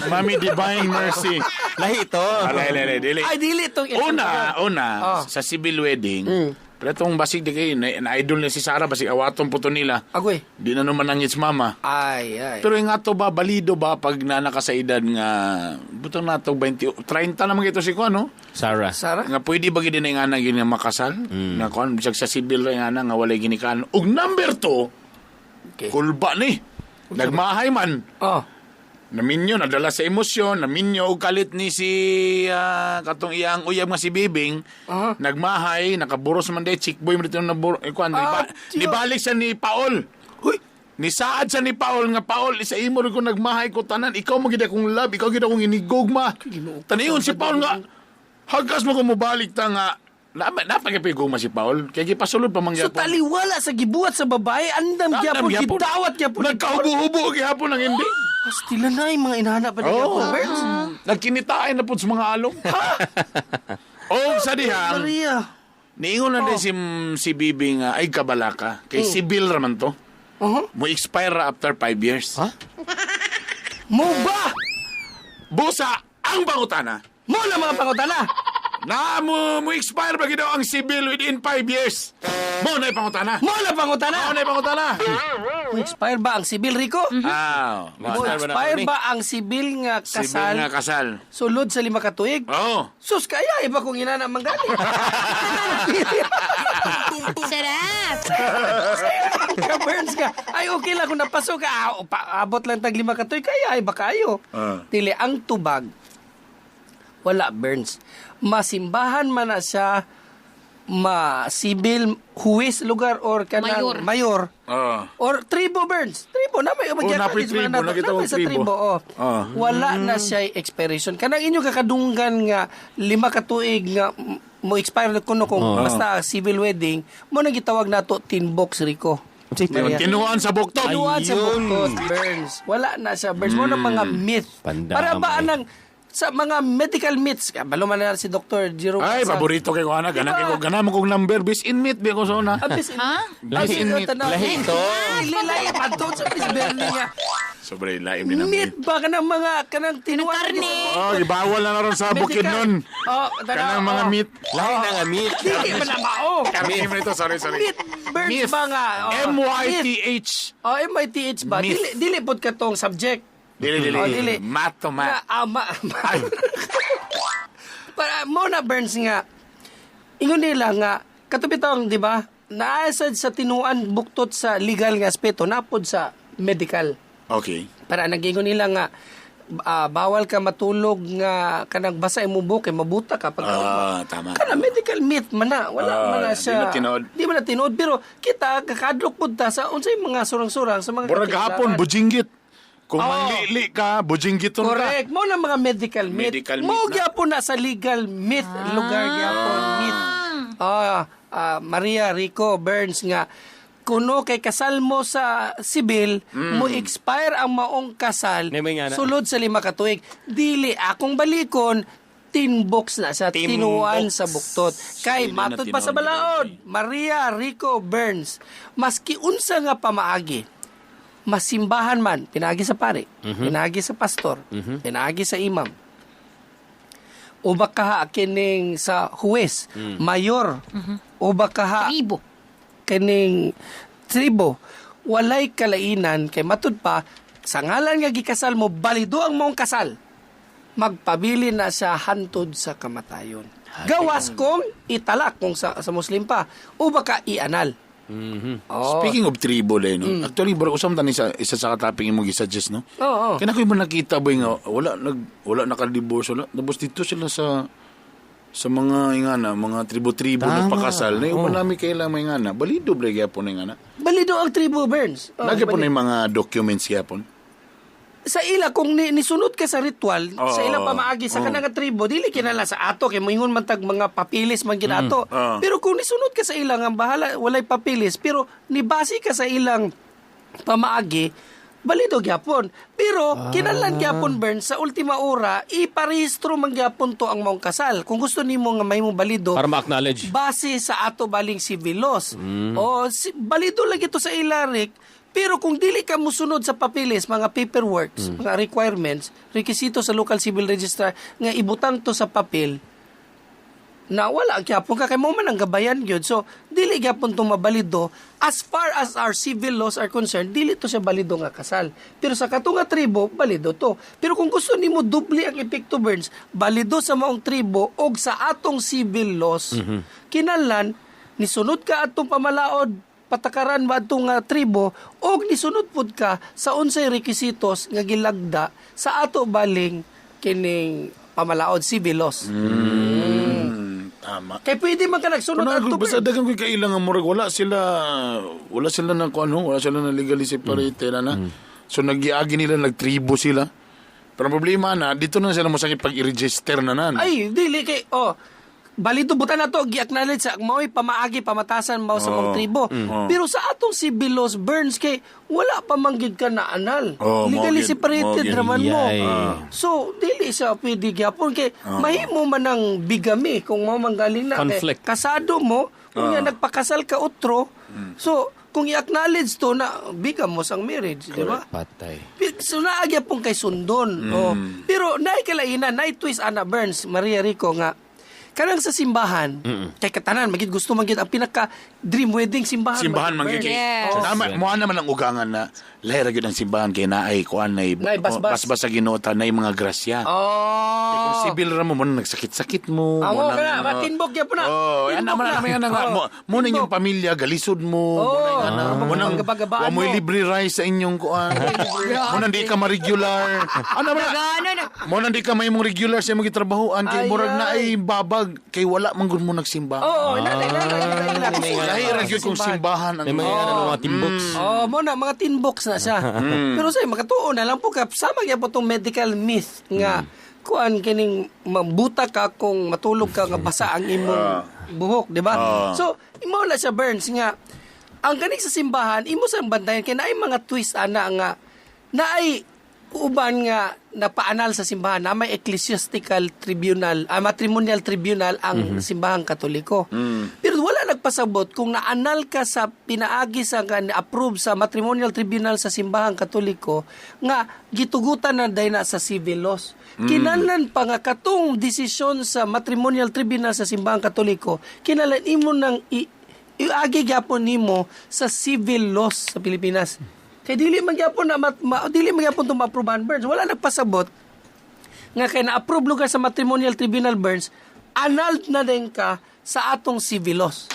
Mami Divine Mercy. Lahi ito. Alay, alay, alay, dili. Ay, dili itong El Una, Salvador. una, Ah. sa civil wedding, Pero itong basig di kay na idol ni si Sarah basig awaton po to nila. Agoy. Di na naman ang its mama. Ay, ay. Pero yung ato ba, balido ba pag nana ka sa edad nga, butang nato 20, 30 naman ito si Kuan, no? Sarah. Sarah? Nga pwede ba gid na yung anak gini nga makasal? Nga kuan, bisag sa sibil ra yung anak nga walay ginikan. Ug number 2, Okay. kulba ni. Nagmahay man. Oh. Naminyo, nadala sa emosyon, naminyo og kalit ni si katong iyang uyab nga si Bibing. Nagmahay, nakaburos man day, chick boy man dito naburo. Eh, kuan, nibalik siya ni Paul. Huy! Ni saad siya ni Paul nga Paul sa imo rin ko nagmahay ko tanan ikaw mo gid akong love ikaw gid akong inigugma tanayon si Paul nga hagas mo ko mobalik ta nga napagapigugma si Paul kay gipasulod pa man So gyapon. taliwala sa gibuhat sa babae, andam gyapon, gidawat gyapon. Nagkahubo-hubo gyapon ang ending. Pastila na yung mga inahanap pa ni Oh. gyapon, Berns. Nagkinitain na po sa mga along. O sa dihang, Maria. niingon na din si Bibi nga, ay kabalaka. Kay sibil raman to. Mo expire ra after 5 years. Ha? Mo ba? Busa ang bangutana. Mo na mga pangutana. Na mo expire ba gid ang sibil within 5 years. Mo na pangutana. Mo na pangutana. Mo na pangutana. Mo expire ba ang sibil, Rico? Ah, Mo expire ba ang sibil nga Sibil kasal nga kasal. sulod sa 5 ka tuig? Oh. Sus, kaya iba kung inana manggali. Sarap! Ka Burns ka. Ay, okay lang kung napasok ka. Ah, abot lang tag 5 ka tuig. Kaya ay baka ayo. Dili, ang tubag, wala, Burns. Masimbahan man na siya, ma-civil, huwis lugar or kanang Mayor. mayor. Oh. Or tribo, Burns. Tribo na may Oh, napoy tribo. Nakita ko sa tribo. tribo. Oh. Ah. Wala na siya expiration. Kanang inyo kakadunggan nga 5 ka tuig nga mo expire na kuno kung basta civil wedding mo nang gitawag nato tin box Rico. Maria. Tinuan sa buktot. Tinuan sa Ayun. buktot, Burns. Wala na siya, Burns. Mo na mga myth. Pandamay. Para ba anang sa mga medical myths, kabalo man na si Dr. Jerome. Ay, sa- paborito kay ko ana. Gana Diba? kay ko gana mo kong number bis in meet bi ko sa una. Abis, Ha? Lahi in meat. Lahi to. Lahi patod sa Miss Bernie nga. Sobre laim ni namin. Myth ba kanang mga kanang tinuan Karne. Oh, gibawal na ron sa bukid nun. Oh, Kanang mga meat. Lahi na nga meat. Dili man na mao. Karne mo ito, sorry, sorry. Myth birds Myth. ba nga? Oh, myth. M-Y-T-H. Oh, M-Y-T-H ba? Myth. Dili dili pod katong subject. Dili, dili. Oh, dili. Mat to Nga, mat. ah, Para mo na Burns nga. Ingon nila nga katubitong, di ba? Naasad sa tinuan buktot sa legal nga aspeto napod sa medical. Okay. Para nagingon nila nga bawal ka matulog nga kanang basa imong buhok kay mabuta ka pag Ah, tama. Kana medical myth man na. Wala man na Di siya. na tinuod. Di man na tinuod pero kita kakadlok pud ta sa unsay mga surang-surang sa mga Murag hapon, katiglaran. bujinggit. Kung Oo. manglili ka, bujinggiton ka. Correct. Mo na mga medical myth. Medical Mo myth na. gyapon na sa legal myth lugar gyapon myth. Maria Rico Burns nga kuno kay kasal mo sa sibil, mo expire ang maong kasal May mga na. sulod sa 5 ka tuig. Dili akong balikon tinbox na sa Tinbox. tinuan sa buktot. Kay Dili na matud pa sa tinuan, balaod, Maria Rico Burns, maski unsa nga pamaagi, masimbahan man, pinaagi sa pare, pinaagi sa pastor, pinaagi sa imam. O baka kining sa huwes, mayor, o baka Tribo. kining tribo, walay kalainan kay matud pa sa ngalan nga gikasal mo balido ang maong kasal. Magpabili na siya hantod sa kamatayon. Gawas kung italak kung sa Muslim pa o baka ianal. Oh. Speaking of tribo, eh, no? Actually, bro, usam tani sa isa sa kataping imong gisuggest, no? Oo. Kaya ko yung nakita boy nga wala naka-divorce wala. Tapos dito sila sa mga ingana, mga tribo-tribo na pakasal. Na yung namin kailang mga ingana. Balido ba gyapon na ingana? Balido ang tribo, Burns. Oh, Lagi po balido. na yung mga documents gyapon. Sa ila kung nisunod ka sa ritual, Oo. sa ila pamaagi sa Oo. kanang nga tribo, dili kinala sa ato kay moingon man tag mga papilis man gid ato. Oo. Pero kung nisunod ka sa ilang ang bahala walay papilis, pero nibase ka sa ilang pamaagi, balido gyapon. Pero kinahanglan gyapon Burns sa ultima ora iparehistro man gyapon to ang maong kasal. Kung gusto nimo nga mahimo balido, Para ma-acknowledge. base sa ato baling civil laws. O si, balido lagi to sa ilarik, pero kung dili ka musunod sa papeles, mga paperworks, mga requirements, rekisito sa local civil registrar nga ibutang to sa papel, Na wala gyapon ka kay mo man ang gabayan gyud. So dili gyapon to mabalido as far as our civil laws are concerned, dili to siya balido nga kasal. Pero sa kato nga tribo, balido to. Pero kung gusto nimo doble ang epekto, Burns, balido sa maong tribo og sa atong civil laws, kinahanglan nisunod ka atong pamalaod patakaran ba atong nga tribo og nisunod pud ka sa unsay requisitos nga gilagda sa ato baling kining pamalaod civil laws. Tama. Kay pwede man ka nagsunod Pero adto, basta Burns. dagang ko'y kailang nga murag wala sila na kung ano, wala sila na legally separated na. So nagiagi nila, nagtribo sila. Pero ang problema na, dito na sila masakit pag i-register na nan. Ay, dili kay oh. Balido butan na to gi-acknowledge sa mao'y pamaagi pamatasan mao sa Oo. mga tribo. Pero sa atong civil laws, Burns, kay wala pa man gyud ka na anal. Oo, mao Legally gyud, separated mao gyud. raman mo. Yay. So dili siya pwede gyapon kay mahimo man ang bigamy kung mao man galing na kay Conflict. kasado mo unya nagpakasal ka otro. So kung i-acknowledge to na bigamous ang marriage, di ba? Patay. So naagya pong kay sundon. Oh. Pero naay kalainan, naay twist ana Burns, Maria Rico nga kanang sa simbahan, kay katanan magid gusto magid ang pinaka dream wedding simbahan. Simbahan man gyud, gyud Burns. kay. Yes. Tama, mo naman ang ugangan na lahira gyud ang simbahan kay naay kuan nay Naay basbas. basbas sa Ginoo ta nay mga grasya. Oh. Kung sibil ra mo mo na nagsakit-sakit mo. Amo mo ka na, nang- matinbog gyapon na. Oh, Tinbog ana man na. ana man nga Oh, mo mo na inyong tinbog. pamilya galisod mo. Oh, mo na ana mo nang gabagabaan wa mo'y mo. libre rice sa inyong kuan. Mo nang di ka ma-regular. Ano man Gano na. mo nang di ka mahimong regular sa imong gitrabahoan kay Ay, murag na ay. ay babag kay wala man gud mo nagsimba. Oo, oh, na na na na. Lahi ra gyud kung simbahan ang May mga ano, mga timbox. Oh, mo na mga tinbox na siya. Pero say makatuo na lang po ka sama gyud po tong medical myth nga kuan kining mabuta ka kung matulog ka nga basa ang imong buhok, di ba? So, imo na siya, Burns, nga ang kaning sa simbahan imo sa bantayan kay naay mga twist ana nga naay uban nga napaanal sa simbahan na may ecclesiastical tribunal, matrimonial tribunal ang simbahang Katoliko. Pero wala nagpasabot kung naanal ka sa pinaagi sa nga approve sa matrimonial tribunal sa simbahang Katoliko nga gitugutan na day na sa civil laws. Kinahanglan pa nga katong desisyon sa matrimonial tribunal sa simbahang Katoliko, kinahanglan imo nang iagi gyapon nimo sa civil laws sa Pilipinas. Kay dili man gyapon na dili man gyapon to maaprubahan, Burns. Wala nagpasabot nga kay na-approve lugar sa matrimonial tribunal, Burns, annulled na din ka sa atong civil laws.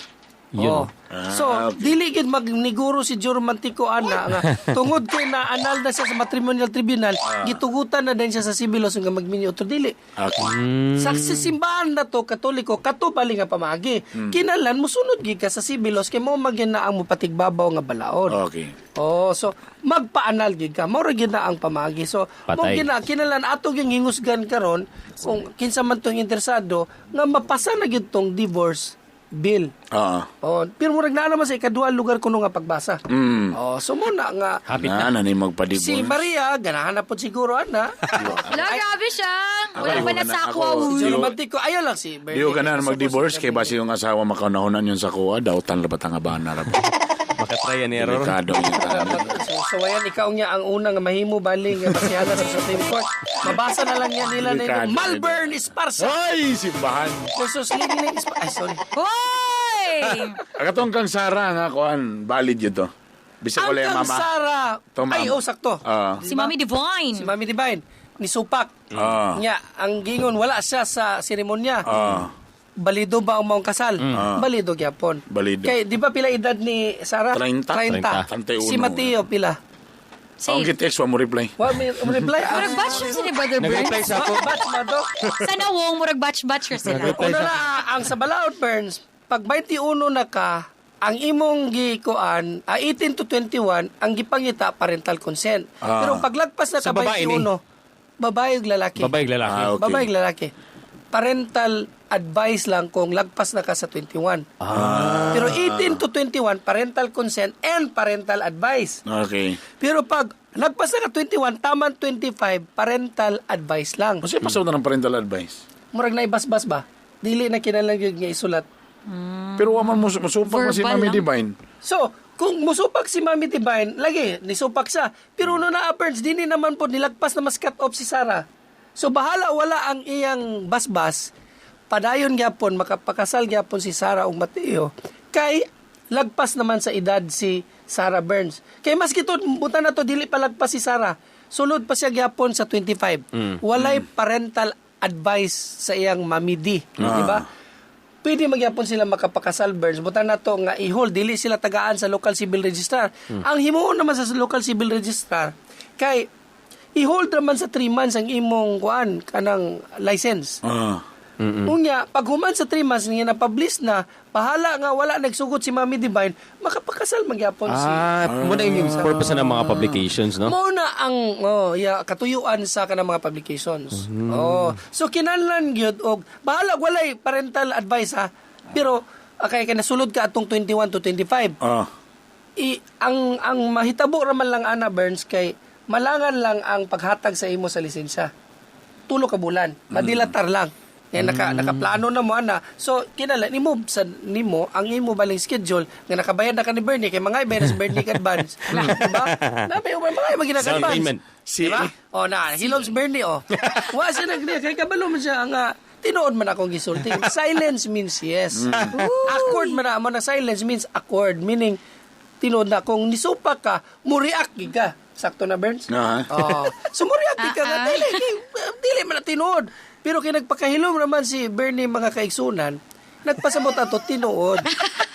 Yun. Oh. So, dili gid magniguro si Juro Mantico ana nga tungod kay na annulled na siya sa matrimonial tribunal, gitugutan na din siya sa civil laws nga magminyo otro dili. Okay. Sa simbahan na to, Katoliko, kato bali nga pamagi. Kinahanglan musunod gid ka sa civil laws kay mo magyana ang mopatigbabaw nga balaod. Okay. Oh, so magpaanal gid ka. Mao ra gid na ang pamagi. So mo Patay. gid na kinahanglan ato gyud hingusgan karon kung kinsa man tong interesado nga mapasa na gid tong divorce bill. Oo. Oh, pero murag naa naman sa ikaduha lugar kuno nga pagbasa. Oh, so mo na nga Hapit Na, na. na ni magpa-divorce. si Maria ganahan na pod siguro ana. Wala, grabe siya. Wala Ako, pa na ako, sa akwa. ako, Si Romantico ayaw lang si Di ko ganahan mag-divorce kay basi yung asawa makaunahunan yun sa kuha, dautan ra batang abana ra. Makatry yan error. Delikado yun. So, so ayan, ikaw niya ang unang nga mahimo baling nga basihala sa Supreme Court. Mabasa na lang niya nila na Delikado. yun. Malvern Esparza Ay, simbahan. versus Lingling Esparza. Ay, sorry. Hoy! Akatong kang Sara nga kuan, valid yun to. Bisag Ang wala yung kang mama. Sara. To, ma'am. Ay, oh, sakto. Ah. Si Mami Divine. Si Mami Divine. Ni Supak. Ah. Nya, ang gingon, wala siya sa seremonya. Ah. Balido ba ang maong kasal? Ah. Balido gyapon. Balido. Kay, di ba pila edad ni Sara? 30. 30. 31. Si Mateo pila. Ang gitext wa mo reply. Wa may reply. Murag batch siya si Brother Nag-reply Burns. sa ako. Batch ba to? Sa nawong, murag batch-batch siya sila. Nag-reply Una sa na, ang sa Balaod Burns, pag 21 na ka, ang imong gikuan, 18 to 21, ang gipangita parental consent. Ah. Pero paglagpas na Sa ka babae ni? 21, babae ug lalaki. Babae ug lalaki. Ah, okay. Babae ug lalaki. Parental advice lang kung lagpas na ka sa 21. Ah. Pero 18 to 21, parental consent and parental advice. Okay. Pero pag lagpas na ka 21, taman 25, parental advice lang. Kasi pasaw na ng parental advice. Murag na ibasbas ba? Dili na kinahanglan gyud nga isulat. Pero wa man mo musupak man si Verbal Mami lang. Divine. So, kung musupak si Mami Divine, lagi, nisupak siya. Pero no na Burns, dini naman po nilagpas na mas cut off si Sarah. So, bahala wala ang iyang basbas. padayon gyapon makapakasal gyapon si Sara ug Mateo kay lagpas naman sa edad si Sarah Burns. Kay maski to buta na to dili pa lagpas si Sarah. Sulod pa siya gyapon sa 25. Walay parental advice sa iyang mami D, di ba? Pwede magyapon sila makapakasal, Burns. Buta na to nga i-hold dili sila tagaan sa local civil registrar. Ang himuon naman sa local civil registrar kay i-hold naman sa 3 months ang imong kuan kanang license. Unya, pag human sa 3 months nga na-publish na, bahala nga wala nagsugot si Mami Divine, makapakasal magyapon si Ah, mo na yung purpose ng mga publications, no? Mao na ang oh, yeah, katuyuan sa kanang mga publications. Oh, so kinahanglan gyud og bahala walay parental advice ha. Pero kay kay nasulod ka atong 21 to 25. Ang mahitabo ra man lang ana Burns kay malangan lang ang paghatag sa imo sa lisensya. Tulo ka bulan, madilatar lang. Kaya nakaplano na mo ana. So kinala nimo sa nimo ang imo baling schedule nga nakabayad na ka ni Bernie kay mga ibayad na si Bernie ka advance. Diba? Na may mga iba Down ginag-advance. payment. Si Diba? Oh na, hilom si Bernie oh. Wa siya nag kay kabalo man siya nga tinuod man akong gisulti. Silence means yes. Accord man na mo na silence means accord meaning tinuod na kung nisupa ka, mo-react gid ka. Sakto na Burns? Oh. So mo-react gid ka nga dili dili man na tinuod. Pero kay nagpakahilom naman si Bernie mga kaigsunan, nagpasabot ato tinuod.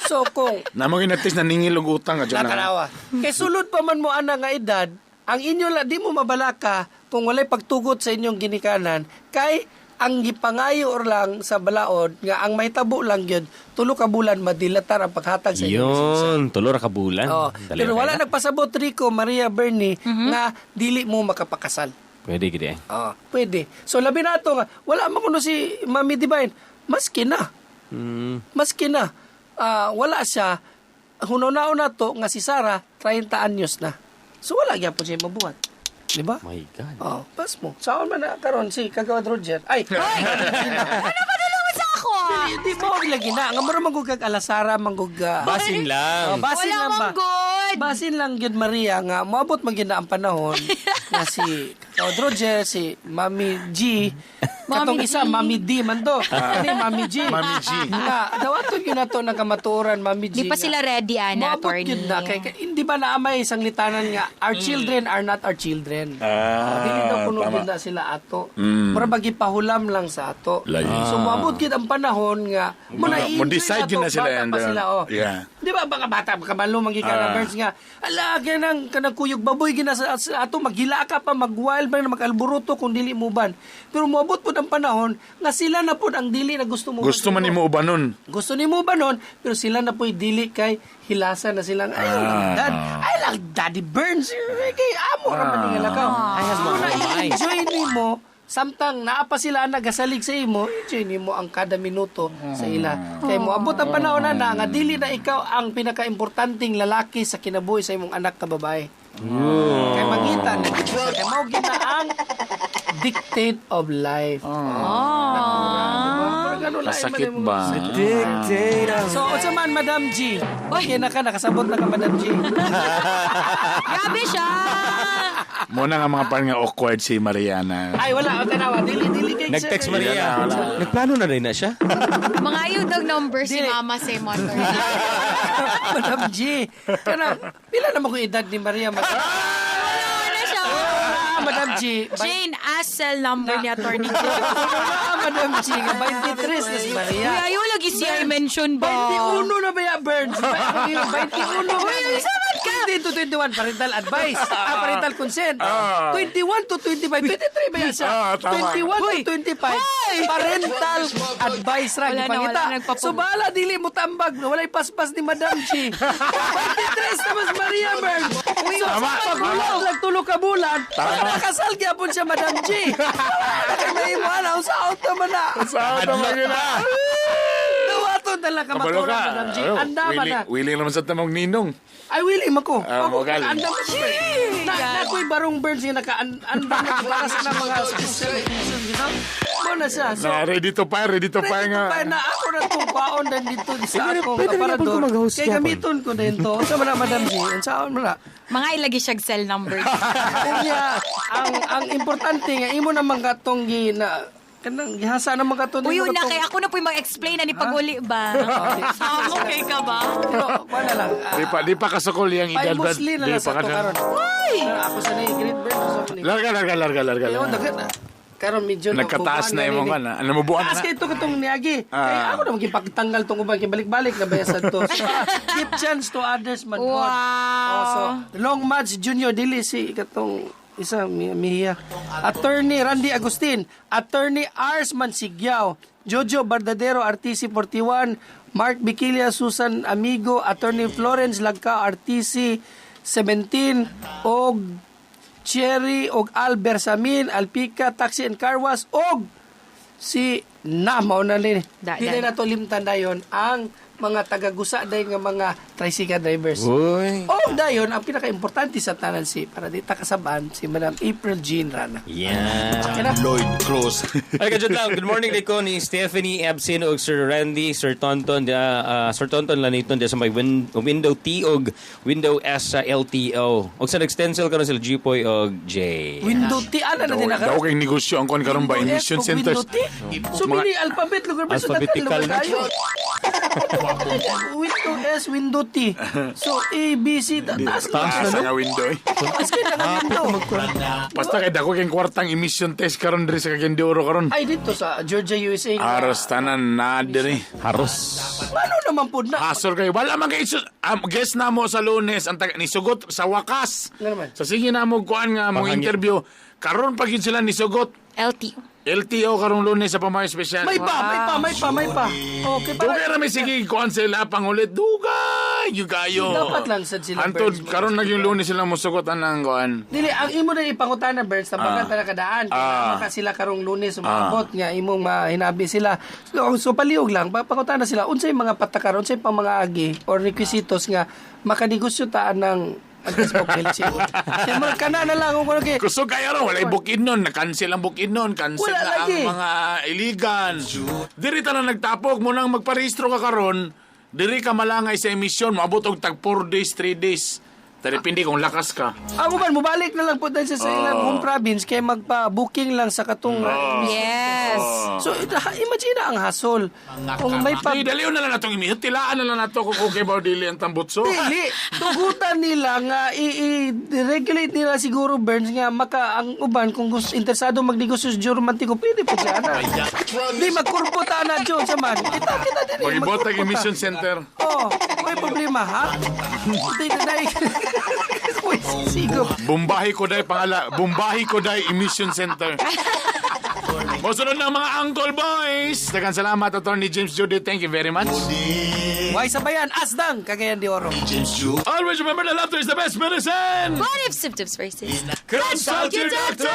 So kung Namo ginatis na ningil og utang ka dyan. Natanawa. Kay sulod pa man mo ana nga edad, ang inyo la di mo mabalaka kung walay pagtugot sa inyong ginikanan kay ang gipangayo or lang sa balaod nga ang mahitabo lang gyud tulo ka bulan madilatar ang paghatag sa inyong lisensya. Yun, tulo ra ka bulan. Oh, Dali pero ra wala kaya. nagpasabot Rico, Maria Bernie nga dili mo makapakasal. Pwede gid eh. Oh, pwede. So labi na to nga wala man kuno si Mami Divine maski na. Maski na wala siya hunaw na to nga si Sarah 30 anyos na. So wala gyapon siya mabuhat. Di ba? My God. Oh, pas mo. Saon man na karon si Kagawad Roger. Ay, Ano ba dalawa sa ako? Di mo lagi na. Nga mura manggug kag alasara manggug. Basin lang. Oh, basin Wala lang ba? mang good. Basin lang gyud Maria nga moabot man gyud na ang panahon nga si Kagawad Roger, si Mami G, katong Mami isa G. Mami D man to. Ani Mami G. Mami G. Nga dawaton gyud nato ng kamatuoran Mami G. Di pa nga sila ready, ana, Moabot attorney. gyud na kay hindi ba na may isang litanan nga our children are not our children. Ah, Dili daw kuno tama. gyud na sila ato. Mura ba gipahulam lang sa ato. Lagi. So moabot gyud ang panahon nga mo na Mo decide gyud na sila bata and, pa sila oh. yeah. Di ba baka bata kabalo magikan na birds nga ala kanang kanang kuyog baboy gina sa ato maghila ka pa magwild pa magalboroto kung dili mo ban. Pero moabot pud ang panahon nga sila na pud ang dili na gusto mo. Gusto man nimo ubanon. Gusto ni mo ba nun? Pero sila na po'y dili kay hilasan na silang, ayaw lang dad. Ay lang, Daddy Burns. Kay amo ra man nga lakaw. I has So, my na own eyes. enjoy nimo samtang naa pa sila nagasalig sa imo, enjoy nimo ang kada minuto sa ila. Kay moabot ang panahon na nga dili na ikaw ang pinakaimportanteng lalaki sa kinabuhi sa imong anak ka babae. Kay mangita na gid siya. Kay mao gid na ang dictate of life. Oh. Kasakit ba? So, unsa man Madam G? Okay na ka nakasabot na ka Madam G. Grabe siya. Muna nga mga parang nga awkward si Mariana. Ay wala, tanawa, dili dili kay Nag-text Maria. Wala, Nagplano na rin na siya. Mga ayaw daw number si Dili. Mama sa motor. Madam G. Kana pila na mo ko edad ni Maria? Madam, Ano siya? Ah, Madam G. Jane, ask cell number ni Attorney Jane. Ah, Madam G, nga 23 na si Maria. Uy, ayaw lagi siya i-mention ba? 21 na ba ya, Burns? 21 Uy, sabat ka! 20 to 21, parental advice. Parental consent. 21 to 25, 23 ba yan siya? Ah, tama. 21 to 25, parental advice ra. Wala na, gipangita. wala na, nagpapu- So bahala, dili mo tambag. Walay paspas ni Madam G. 23 na mas Maria Burns. So, paghulat lang tulo ka bulan, nakasal gyapon siya Madam G. Wala kay mahimo ana, sa auto man na. Sa auto man yun na. Dawaton talaga Kabalo matura, ka. Madam G. Ayaw, Andama na. Willing naman sa tamong ninong. Ay, willing ako. Ah, Ako, mogal. andam ko. Na, ako'y barong birds nga naka-andam na para sa na mga special edition, you know? Mo na siya. So, Na, ready to fire, ready to fire ready to nga. fire na ako na itong kwaon din dito sa Eh, akong pwede rin aparador. yapon ko mag-host Kaya yapon. gamiton ko din to. Sa man na, Madam G. Saan mo na? Mga ilagi siya cell number. Unya, ang importante nga imo naman katong gi na Kanang gihasa naman ka to. Uy, una kay ako na po yung mag-explain na ni pag-uli ba? Okay ka ba? Pero, wala lang. Di pa kasukol yung Ay, edad ba? musli na Di lang pa sa to ka karon. Ako sa na great bird. Larga, larga, larga, larga. Ayun, larga. daghan na. Karon medyo Nagkataas na imong kana. Ano mo buwan Taas na? kay ito katong niagi. Ah. Kaya ako na magipagtanggal tong uban kay balik-balik na bayasan to. So, give chance to others man. Wow. Oh, so Long Match Junior dili si katong isa mihiya. Attorney Randy Agustin, Attorney Ars Mansigyao, Jojo Bardadero RTC 41, Mark Bikilia, Susan Amigo, Attorney Florence Lagka RTC 17 og Cherry og Al Bersamin, Alpica, Taxi and Car Wash og si na mao na ni. Dili na to limtan dayon ang mga tagagusa dayon nga mga tricycle drivers. Uy. Og dayon ang pinakaimportante sa tanan si para di ta kasabaan si Madam April Jean Rana. Yeah. Lloyd Cruz. Ay, kajud lang. Good morning, Rico, ni Stephanie Ebsin og Sir Randy, Sir Tonton, Sir Tonton Laniton, diya sa may window T og window S sa LTO. Og sa nag-stencil karon sila Gpoy og J. Window T ana na din Daw kay negosyo ang kuan karon ba emission Window S ug centers. Window T. So many alphabet lugar ba sa Alphabetical daghan na. tayo. Window S, window T. So A B C taas Taas na nga window eh. Taas kay na window. Basta kay dako kay kwartang emission test karon diri sa Cagayan de Oro karon. Ay dito sa Georgia USA. Aros tanan na diri. Haros. Mano naman po na? Hasol kayo. Wala man kay guest na mo sa Lunes ang taga, nisugot sa wakas. Nga naman. Sa sige na mo kuan nga mo Panghangin. interview karon pa gyud sila nisugot. LTO. LTO karong Lunes sa Pamayo Special. May pa, may pa, may pa, may pa. Okay, para. Dugay ra may sige kuan sila pangulit. Dugay gyud kayo. Dapat lang sad sila, Antod Birds. karon na yung Lunes sila mosugot anang kuan. Dili, ang imo na ipangutana, Birds, tabagan ah. Kadaan. Kaya ka sila karong Lunes umabot nga imong mahinabi sila. So palihog lang, pangutana sila unsay mga patakar, unsay pa mga agi or requisitos nga makanegosyo ta ng ang Facebook Pilchi. Kaya mga kana na lang kung kay Kusog kayo ron, walay bukid nun. Na-cancel ang bukid nun. Cancel Wala na lagi. ang mga iligan. Diri ta na nagtapok. Munang magparehistro ka karon, diri ka malangay sa emisyon. Maabot og tag 4 days, 3 days. Depende kung lakas ka. Ako man, mubalik na lang po dahil sa ilang home province kay magpa-booking lang sa katong Yes. So, imagine na ang hasol. Kung may pa Di, daliw na lang natong emisyon. Tilaan na lang nato kung okay ba o dili ang tambutso. Dili, tugutan nila nga i-regulate nila siguro Burns nga maka ang uban kung gusto interesado magnegosyo sa Romantico pwede po siya na. Di magkurpo ta na Joe sa man. Kita kita din. Pag-ibot ang emission center. Oh, may problema ha? Di na dai. Uy, sigo. Bumbahi ko day pangala. Bumbahi ko day emission center. Mosunod na mga Uncle Boys. Daghang salamat, Attorney James Judy. Thank you very much. Why sabayan asdang Cagayan de Oro. Always remember that laughter is the best medicine. What if symptoms persist? Consult your doctor!